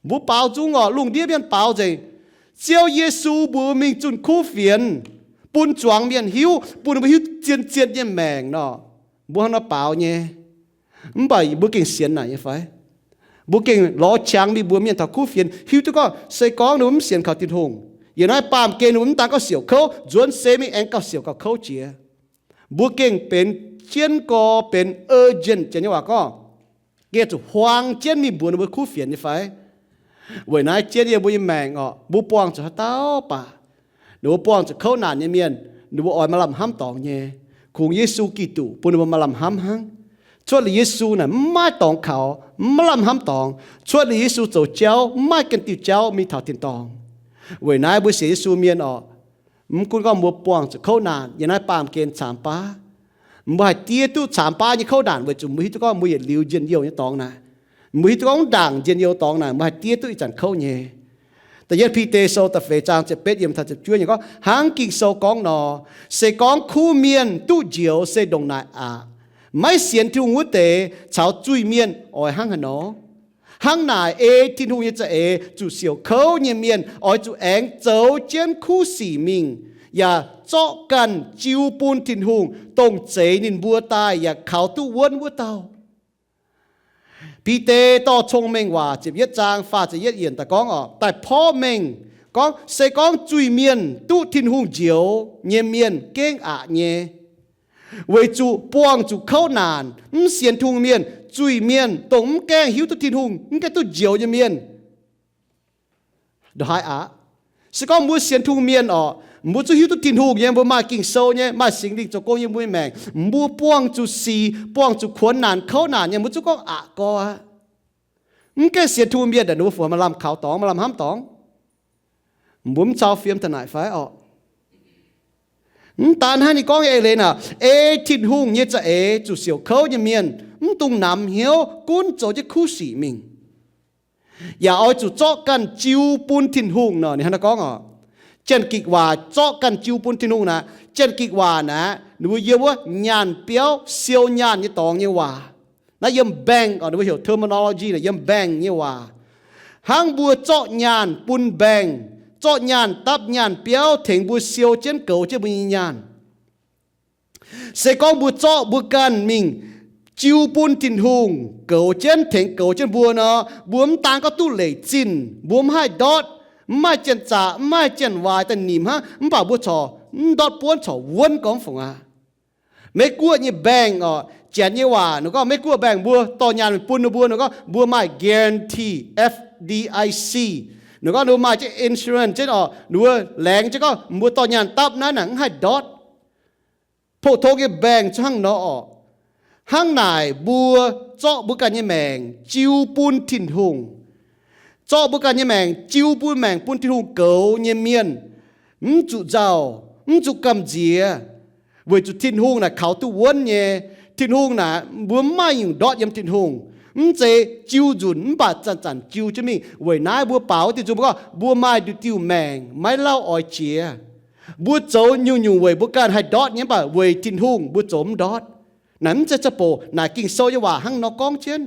Mbuo baaux nzung oc, lungh ndiev mienh baaux nzengc. Ziouv Yesu mbuox mingh zunh kuv fienx, bun zuangx mienh hiuv, bun ninh mbuo hiuv duqv zien zien nyei maengc nor. Mbuo hnangv nor baaux nyei. Mv baac mbuo gengh sienx naaic nyei fai? Mbuo gengh lorz qangx mingh mbuox mienh taux kuv fienx, hiuv duqv gorngv se gorngv ninh mbuo mv sienx kaux Tin-Hungh, yiem naaiv baamh gen ninh mbuo mv daan gorngv siouc kouv, nzuonx seix mingh aengx gauh siouc gauh kouv jiex. Mbuo gengh benx jienv gorx, benx urgent, janx nyei waac gorngv, gengh zuqc huaang jienv mingh mbuox ninh mbuo kuv fienx nyei fai? Weic naaiv jienv yiem mbuo nyei maengc oc, mbuo buangh zuqc haaix dauh baac, ninh mbuo buangh zuqc kouv naanc nyei mienh, ninh mbuo oix maaih lamh hnamv dorngx nyei. kungx Yesu Giduc bun ninh mbuo maaih lamh hnamv hnangv. Cuotv liuz Yesu naaic mv maaih dorngx kaux, mv maaih lamh hnamv dorngx. Cuotv liuz Yesu zoux jauv, mv maaih ganh diuh jauv mingh taux tin-dorngh. Weic naaiv mbuo sienx Yesu mienh oc, mv gunv gorngv mbuo buangh zuqc kouv naanc yiem naaiv baamh gen caamx baav, mbuo haih diev duqv caamx baav nyei kouv naanc weic zuqc mbuo hiuv duqv gorngv mbuo yietc liuz njien-youh nyei dorngx naaic. Mbuo hiuv duqv gorngv mv ndaangc njien-youh dorngx naaic mbuo haih diev duqv ih zanc kouv nyei. Da'yietv Bide Sou da'feix zaang ziepc betv yiem taux ziepc juov nyei gorngv, hnangv Ging-Sou gorngv nor, se gorngv kuv mienh duqv njoux se ndongc naaic aqc. Maiv sienx Tin-Hungh wuov deix caux zuiz-mienh oix hnangv haaix nor? Hnangv naaic ei Tin-Hungh nyei za'eix zuqc siouc kouv nyei mienh oix zuqc aengx zoux jienv kuv sic mingh, yaac zorqv ganh jiu bun Tin-Hungh, dongh zeix ninh mbuo daaih yaac kaux duqv wuonv wuov dauh. Bide dorh cong-mengh waac ziepc yietv zaang faah ziepc yietv yienc daaih gorngv oc, daaih porv mengh gorngv, se gorngv zuiz-mienh duqv Tin-Hungh njoux nyei mienh gengh aqc nyei. Weic zuqc buangh zuqc kouv naanc, mv sienx Tin-Hungh mienh, zuiz-mienh, dongh mv gaengh hiuv duqv Tin-Hungh, mv gaengh duqv njoux nyei mienh, ndongc haaix aqc? Se gorngv mbuo sienx Tin-Hungh mienh oc, mbuo zungv hiuv duqv Tin-Hungh nyei, mbuo maaih Ging-Sou nyei, maaih Singx Lingh zoux gong yiem mbuo nyei maengc, mbuo buangh zuqc sic, buangh zuqc kuonx naanc kouv naanc nyei, mbuo zungv gorngv aqc gorx aqv. Mv gaengh sienx Tin-Hungh mienh aeqv, ninh mbuo fungc maaih lamh kaux dorngx, maaih lamh hnamv dorngx. Mbuo mv cau fiem taux naaic fai orqc? Mv daan hnangv, ninh gorngv nyei eix leiz naaic, ei Tin-Hungh nyei za'eix zuqc siouc kouv nyei mienh mv dungx namx hnyouv, gunv zoux jienv kuv sic mingh, yaac oix zuqc zorqv ganh jiu bun Tin-Hungh nor. Ninh hnangv naaiv gorngv oc, Janx-Gikc waac zorqv ganh jiu bun Tin-Hungh naaic, Janx-Gikc waac naaic ninh mbuo yiem wuov nyaanh biauv siou nyaanh nyei dorngx nyei waac. Naaiv yiem bank oc, ninh mbuo heuc terminology naaic yiem bank nyei waac. Hnangv mbuo zorqv nyaanh bun bank, zorqv nyaanh dapv nyaanh biauv tengx mbuo siou jienv goux jienv mbuo nyei nyaanh. Se gorngv mbuo zorqv mbuo ganh mingh jiu bun Tin-Hungh goux jienv tengx goux jienv mbuo nor, mbuo mv daan gorngv duqv leic zinh, mbuo mv haih ndortv, mv maaih janx-zaqc, mv maaih janx-waaic daaih nimc hnangv, mv baac mbuo corc mv ndortv buonv corc wuonv gorngv fungc aqv. Meiv-Guoqv nyei bank oc, Janx nyei waac ninh gorngv Meiv-Guoqv bank, mbuo dorh nyaanh mingh bun ninh mbuo, ninh gorngv mbuo maaih guarantee, F D I C. Ninh gorngv ninh mbuo maaih jienv insurance jienv oc, ninh mbuo laengz jienv gorngv mbuo dorh nyaanh dapv naaiv naaic mv haih ndortv. Pou-tong nyei bank zungv hnangv nor oc. Hnangv naaic mbuo zorqv mbuo ganh nyei maengc jiu bun Tin-Hungh, zorqv mbuo ganh nyei maengc jiu bun, maengc bun Tin-Hungh goux nyei mienh, mv zuqc nzauh, mv zuqc gamh nziex, weic zuqc Tin-Hungh naaic kaux duqv wuonv nyei. Tin-Hungh naaic mbuo mv maaih nyungc ndortv yiem Tin-Hungh. Mv zeiz jiu nzunc mv baac zanc-zanc jiu jienv mingh. Weic naaiv mbuo baaux wuov diuh nzung mbuo gorngv mbuo maaih nduqc diuh maengc maiv lauh oix jiex. Mbuo zoux nyungc-nyungc weic mbuo ganh haih ndortv nyei, mv baac weic Tin-Hungh mbuo zoux mv ndortv. Naaic mv zeiz za'bouc, naaic Ging-Sou nyei waac hnangv nor gorngv jienv.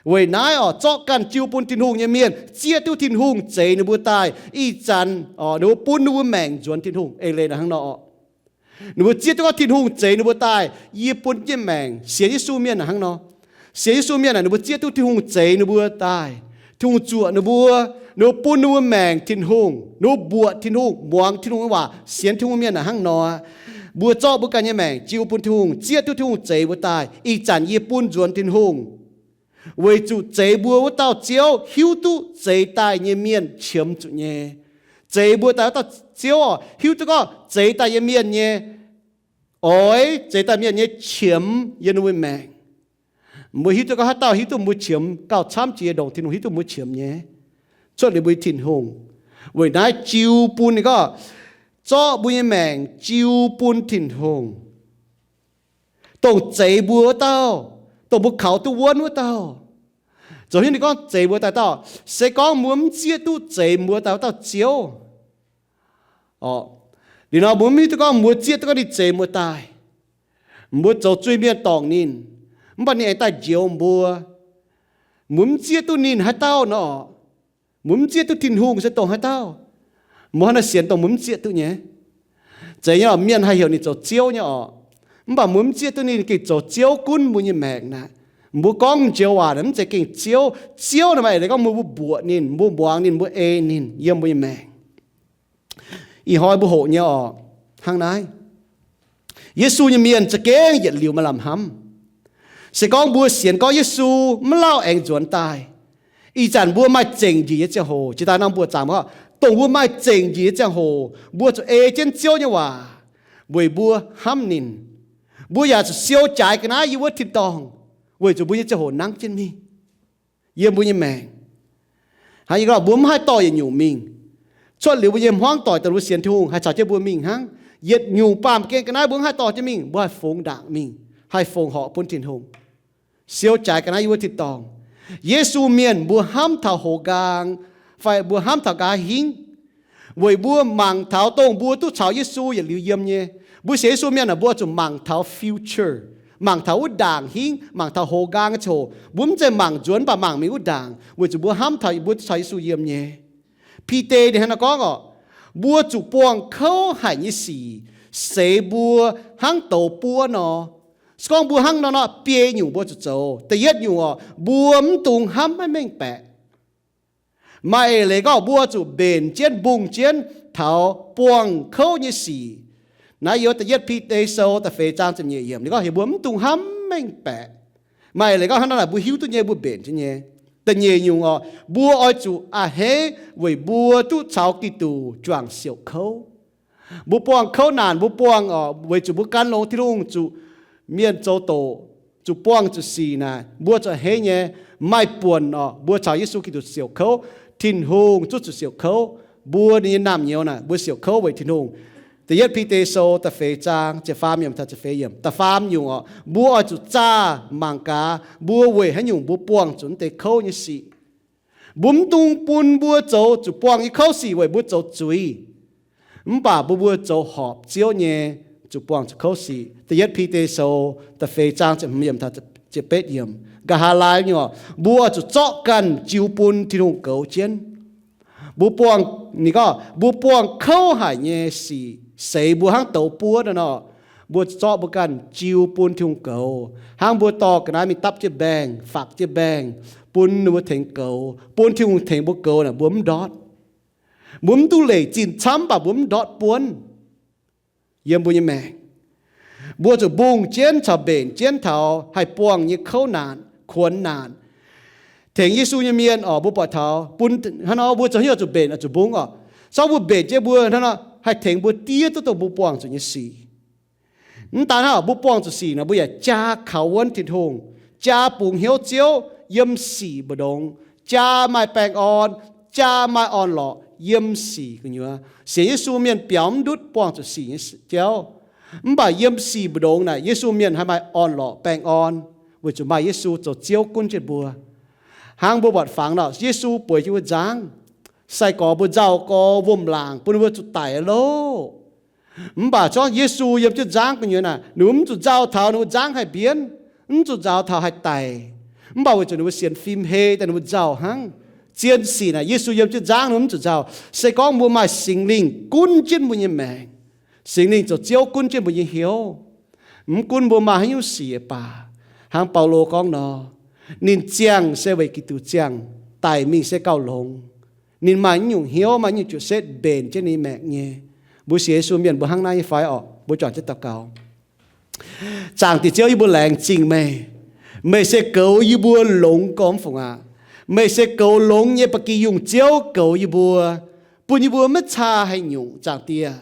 Weic naaiv oc, zorqv ganh jiu bun Tin-Hungh nyei mienh zieqv duqv Tin-Hungh zeix ninh mbuo daaih, ih zanc oc ninh mbuo bun ninh mbuo maengc nzuonx Tin-Hungh. Eix leiz naaic hnangv nor oc. Ninh mbuo zieqv duqv gorngv Tin-Hungh zeix ninh mbuo daaih, yie bun jienv maengc. Sienx Yesu mienh naaic hnangv nor. Sienx Yesu mienh naaic ninh mbuo zieqv duqv Tin-Hungh zeix ninh mbuo daaih. Tin-Hungh zuoqc ninh mbuo, ninh mbuo bun ninh mbuo maengc Tin-Hungh, ninh mbuo mbuoqc Tin-Hungh, muangx Tin-Hungh nyei waac. Sienx Tin-Hungh mienh naaic hnangv nor. Mbuo zorqv mbuo ganh nyei maengc jiu bun Tin-Hungh, zieqv duqv Tin-Hungh zeix mbuo daaih, ih zanc yie bun nzuonx Tin-Hungh. Weic zuqc zeix mbuo wuov dauh Ziouv hiuv duqv zeix daaih nyei mienh qiemx zuqc nyei. Zeix mbuo daaih wuov dauh Ziouv oc, hiuv duqv gorngv zeix daaih nyei mienh nyei oix, zeix daaih mienh nyei qiemx yiem ninh mbuo maengc. Mbuo hiuv duqv gorngv haaix dauh hiuv duqv mbuo qiemx, gauh camv jiex ndongc Tin-Hungh hiuv duqv mbuo qiemx nyei, cuotv liuz mbuo nyei Tin-Hungh. Weic naaiv jiu bun ninh gorngv, zorqv mbuo nyei maengc jiu bun Tin-Hungh, dongh zeix mbuo wuov dauh, dongh mbuo kaux duqv wuonv wuov dauh. Zoux haaix nyungc ninh gorngv zeix mbuo daaih dauh? Se gorngv mbuo mv zieqv duqv zeix mbuo daaih wuov dauh Ziouv oc, liuz nor mbuo mv hiuv duqv gorngv mbuo zieqv duqv gorngv ninh zeix mbuo daaih, mbuo zoux zuiz-mienh dorngc ninh, mv baac ninh aengx daaih njoux mbuo, mbuo mv zieqv duqv ninh haaix dauh nor oc, mbuo mv zieqv duqv Tin-Hungh se dongh haaix dauh? Mbuo hnangv naaiv sienx dongh mbuo mv zieqv duqv nyei. Zeiz nyei oc, mienh haih heuc ninh zoux Ziouv nyei oc, mv baac mbuo mv zieqv duqv ninh gengh zoux Ziouv gunv mbuo nyei maengc naaic. Mbuo gorngv joux waac naaic mv zeiz gengh Ziouv. Ziouv naaic maaih eix leiz gorngv mbuo mbuoqc ninh, mbuo muangx ninh, mbuo ei ninh yiem mbuo nyei maengc. Ih hnoi mbuo hoqc nyei oc, hnangv naaiv. Yesu nyei mienh za'gengh yietc liuz maaih lamh hnamv. Se gorngv mbuo sienx gorngv Yesu mv lauh aengx nzuonx daaih, ih zanc mbuo maaih zengc njiec nyei ziangh hoc. Jiex daaih nor mbuo zaangc mbuo gorngv, dongh mbuo maaih zengc njiec nyei ziangh hoc, mbuo zuqc ei jienv Ziouv nyei waac weic mbuo hnamv ninh. Mbuo yaac zuqc siou jaaix ga'naaiv yiem wuov tin-dorngh, weic zuqc mbuo nyei ziangh hoc nangv jienv mingh yiem mbuo nyei maengc. Hnangv yie gorngv, mbuo mv haih dorh yietc nyungc mingh. Cuotv liuz mbuo nyei hmuangv doic daaih, mbuo sienx Tin-Hungh haih caux jienv mbuo mingh hnangv. Yietc nyungc baamh gen ga'naaiv mbuo mv haih dorh jienv mingh, mbuo haih fungx ndaangc mingh, haih fongc horc bun Tin-Hungh. Siou jaaix ga'naaiv yiem wuov tin-dorngh. Yesu Mienh mbuo hnamv taux hoz nqaang, fai mbuo hnamv taux nqa'haav hingv, weic mbuo mangc taux dongh mbuo duqv caux Yesu yietc liuz yiem nyei. Mbuo sienx Yesu mienh aah, mbuo zuqc mangc taux future, mangc taux wuov ndaangc hingv, mangc taux hoz nqaang nyei ziangh hoc. Mbuo mv zeiz mangc nzuonx mv baac mangc mingh wuov ndaangc, weic zuqc mbuo hnamv taux mbuo duqv caux Yesu yiem nyei. Bide ninh hnangv naaiv gorngv orqc, mbuo zuqc buangh kouv haic nyei sic seix mbuo hnangv douz buov nor. Se gorngv mbuo hnangv nor nor, biei nyungc mbuo zuqc zoux. Da'yietv nyungc orqc, mbuo mv dungx hnamv maiv mengh baeqc. Maaih eix leiz gorngv mbuo zuqc mbenc jienv mbungh jienv taux buangh kouv nyei sic. Naaiv yiem da'yietv Bide Sou da'feix zaang ziepc nyeic yiemc, ninh gorngv heuc mbuo mv dungx hnamv mengh baeqc. Maaih eix leiz gorngv hnangv naaiv naaic mbuo hiuv duqv nyei mbuo mbenc jienv nyei. Da'nyeic nyungc orqc, mbuo oix zuqc a'hneiv weic mbuo duqv caux Giduc juangc siouc kouv. Mbuo buangh kouv naanc, mbuo buangh orqc weic zuqc mbuo gan longx Tin-Hungh zuqc mienh zoux doqc, zuqc buangh zuqc sic naaic, mbuo zuqc a'hneiv nyei, maaih buonc orqc mbuo caux Yesu Giduc siouc kouv, Tin-Hungh zuqc zuqc siouc kouv. Mbuo ninh nyei naamh nyouz naaic mbuo siouc kouv weic Tin-Hungh. Da'yietv Bide Sou da'feix zaang ziepc faam yiemc taux ziepc feix yiemc. Da'faam nyungc orqc, mbuo oix zuqc zaah mangc gaax mbuo weic haaix nyungc mbuo buangh zuqc naaiv deix kouv nyei sic. Mbuo mv dungx bun mbuo zoux zuqc buangh nyei kouv sic weic mbuo zoux zuiz, mv baac mbuo mbuo zoux horpc Ziouv nyei, zuqc buangh zuqc kouv sic. Da'yietv Bide Sou da'feix zaang ziepc hmz yiemc taux ziepc betv yiemc. Nqa'haav laai nyungc, mbuo oix zuqc zorqv ganh jiu bun Tin-Hungh goux jienv. Mbuo buangh, ninh gorngv mbuo buangh kouv haic nyei sic seix mbuo hnangv douz buov nor nor, mbuo zorqv mbuo ganh jiu bun Tin-Hungh goux, hnangv mbuo dorh ga'naaiv mingh dapv jienv mbaengh, faqv jienv mbaengh, bun ninh mbuo tengx goux, bun Tin-Hungh tengx mbuo goux naaic, mbuo mv ndortv. Mbuo mv duqv leic zinh camv, mv baac mbuo mv ndortv buonv yiem mbuo nyei maengc. Mbuo zuqc mbungh jienv caux mbenc jienv taux haih buangh nyei kouv naanc, kuonx naanc. Tengx Yesu nyei mienh orqc, mbuo buatc taux bun hnangv nor mbuo zoux hnyouv zuqc mbenc, zuqc mbungh orqc. Zorqv mbuo mbenc jienv mbuo hnangv nor haih tengx mbuo diev duqv dongh mbuo buangh zuqc nyei sic. Mv daan hnangv orqc, mbuo buangh zuqc sic nor, mbuo yaac jaa kaux wuonv Tin-Hungh, jaa bungx hnyouv Ziouv yiem sic mbu'ndongx, jaa maaih baengh orn, jaa maaih orn-lorqc yiem sic gu'nyuoz. Sienx Yesu mienh biaux mv ndutv buangh zuqc sic nyei jauv. Mv baac yiem sic mbu'ndongx naaic, Yesu mienh haih maaih orn-lorqc baengh orn, weic zuqc maaih Yesu zoux Ziouv gunv jienv mbuo. Hnangv mbuo buatc fangx nor, Yesu bueix jienv wuov nzangv. Sai-gorx mbuo nzauh gorx wuom-laangc bun ninh mbuo zuqc daic loh. Mv baac zorngv Yesu yiem jienv nzangv gu'nyuoz naaic, ninh mbuo mv zuqc nzauh taux ninh mbuo nzangv haih mbienv, mv zuqc nzauh taux haih daic. Mv baac weic zuqc ninh mbuo sienx fim hei daaih ninh mbuo nzauh hnangv. Zien sic naaic, Yesu yiem jienv nzangv ninh mbuo mv zuqc nzauh. Se gorngv mbuo maaih Singx Lingh gunv jienv mbuo nyei maengc, Singx Lingh zoux Ziouv gunv jienv mbuo nyei hnyouv, mv gunv mbuo maaih haaix nyungc sic baac, hnangv Baulo gorngv nor, ninh ziangh se weic Giduc ziangh, daic mingh se gauh longx. Ninh maaih nyungc hnyouv, maaih nyungc jiu-setv mbenc jienv ninh maengc nyei. Mbuo sienx Yesu mienh mbuo hnangv naaiv nyei fai orqc? Mbuo juangc jienv daux gaux. Zaangc Diex Ziouv, yie mbuo laengz zingh meih. Meih se goux yie mbuo longx gormx fungc aqv. Meih se goux longx nyei ba'gi yungh Ziouv goux yie mbuo, bun yie mbuo maiv caa haaix nyungc, Zaangc Diex.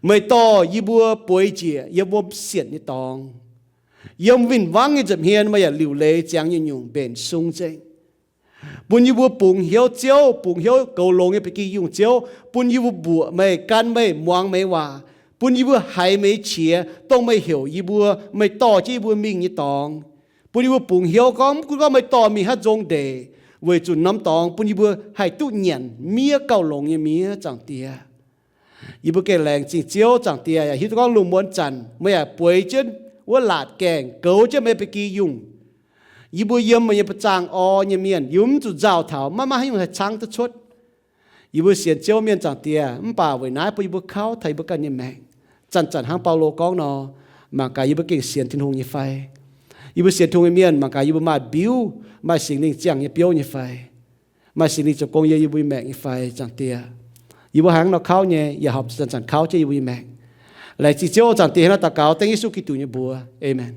Meih dorh yie mbuo bueix njiec yiem wuom sienc nyei dorngx. Yiem win-wangv nyei nza'hmien meih yaac liuc leiz ziangx nyungc-nyungc mbenc sung nzengc, bun yie mbuo bungx hnyouv Ziouv, bungx hnyouv goux longx nyei ba'gi yungh Ziouv, bun yie mbuo mbuoqc meih, gan meih, muangx meih waac, bun yie mbuo haiz meih nyei qiex, dongh meih heuc yie mbuo, meih dorh jienv yie mbuo mingh nyei dorngx. Bun yie mbuo bungx hnyouv gorngv, mv gunv gorngv meih dorh mingh haaix nzong ndeic, weic zuqc norm dorngx bun yie mbuo haih duqv nyanc miev gauh longx nyei miev, Zaangc Diex. Yie mbuo gengh laengz zingh Ziouv, Zaangc Diex, yaac hiuv duqv gorngv lungh muonz zanc meih yaac bueix jienv wuov laatc gaengh goux jienv meih ba'gi yungh. Yie mbuo yiem meih nyei ba'zangh orn nyei mienh, yie mbuo mv zuqc nzauh taux maiv maaih haaix nyungc haih caangv duqv cuotv. Yie mbuo sienx Ziouv mienh, Zaangc Diex, mv baac weic naaiv bun yie mbuo kauv taux yie mbuo ganh nyei maengc. Zanc-zanc hnangv Baulo gorngv nor, mangc gaax yie mbuo gengh sienx Tin-Hungh nyei fai? Yie mbuo sienx Tin-Hungh nyei mienh, mangc gaax yie mbuo maaih biuv, maaih Singx Lingh ziangh nyei biouv nyei fai? Maaih Singx Lingh zoux gong yiem yie mbuo nyei maengc nyei fai, Zaangc Diex? Yie mbuo hnangv nor kauv nyei, yaac horpc zanc-zanc kauv jienv yie mbuo nyei maengc. Laengz zingh Ziouv, Zaangc Diex, hnangv nor daux gaux dengv Yesu Giduc nyei mbuox. Aamen.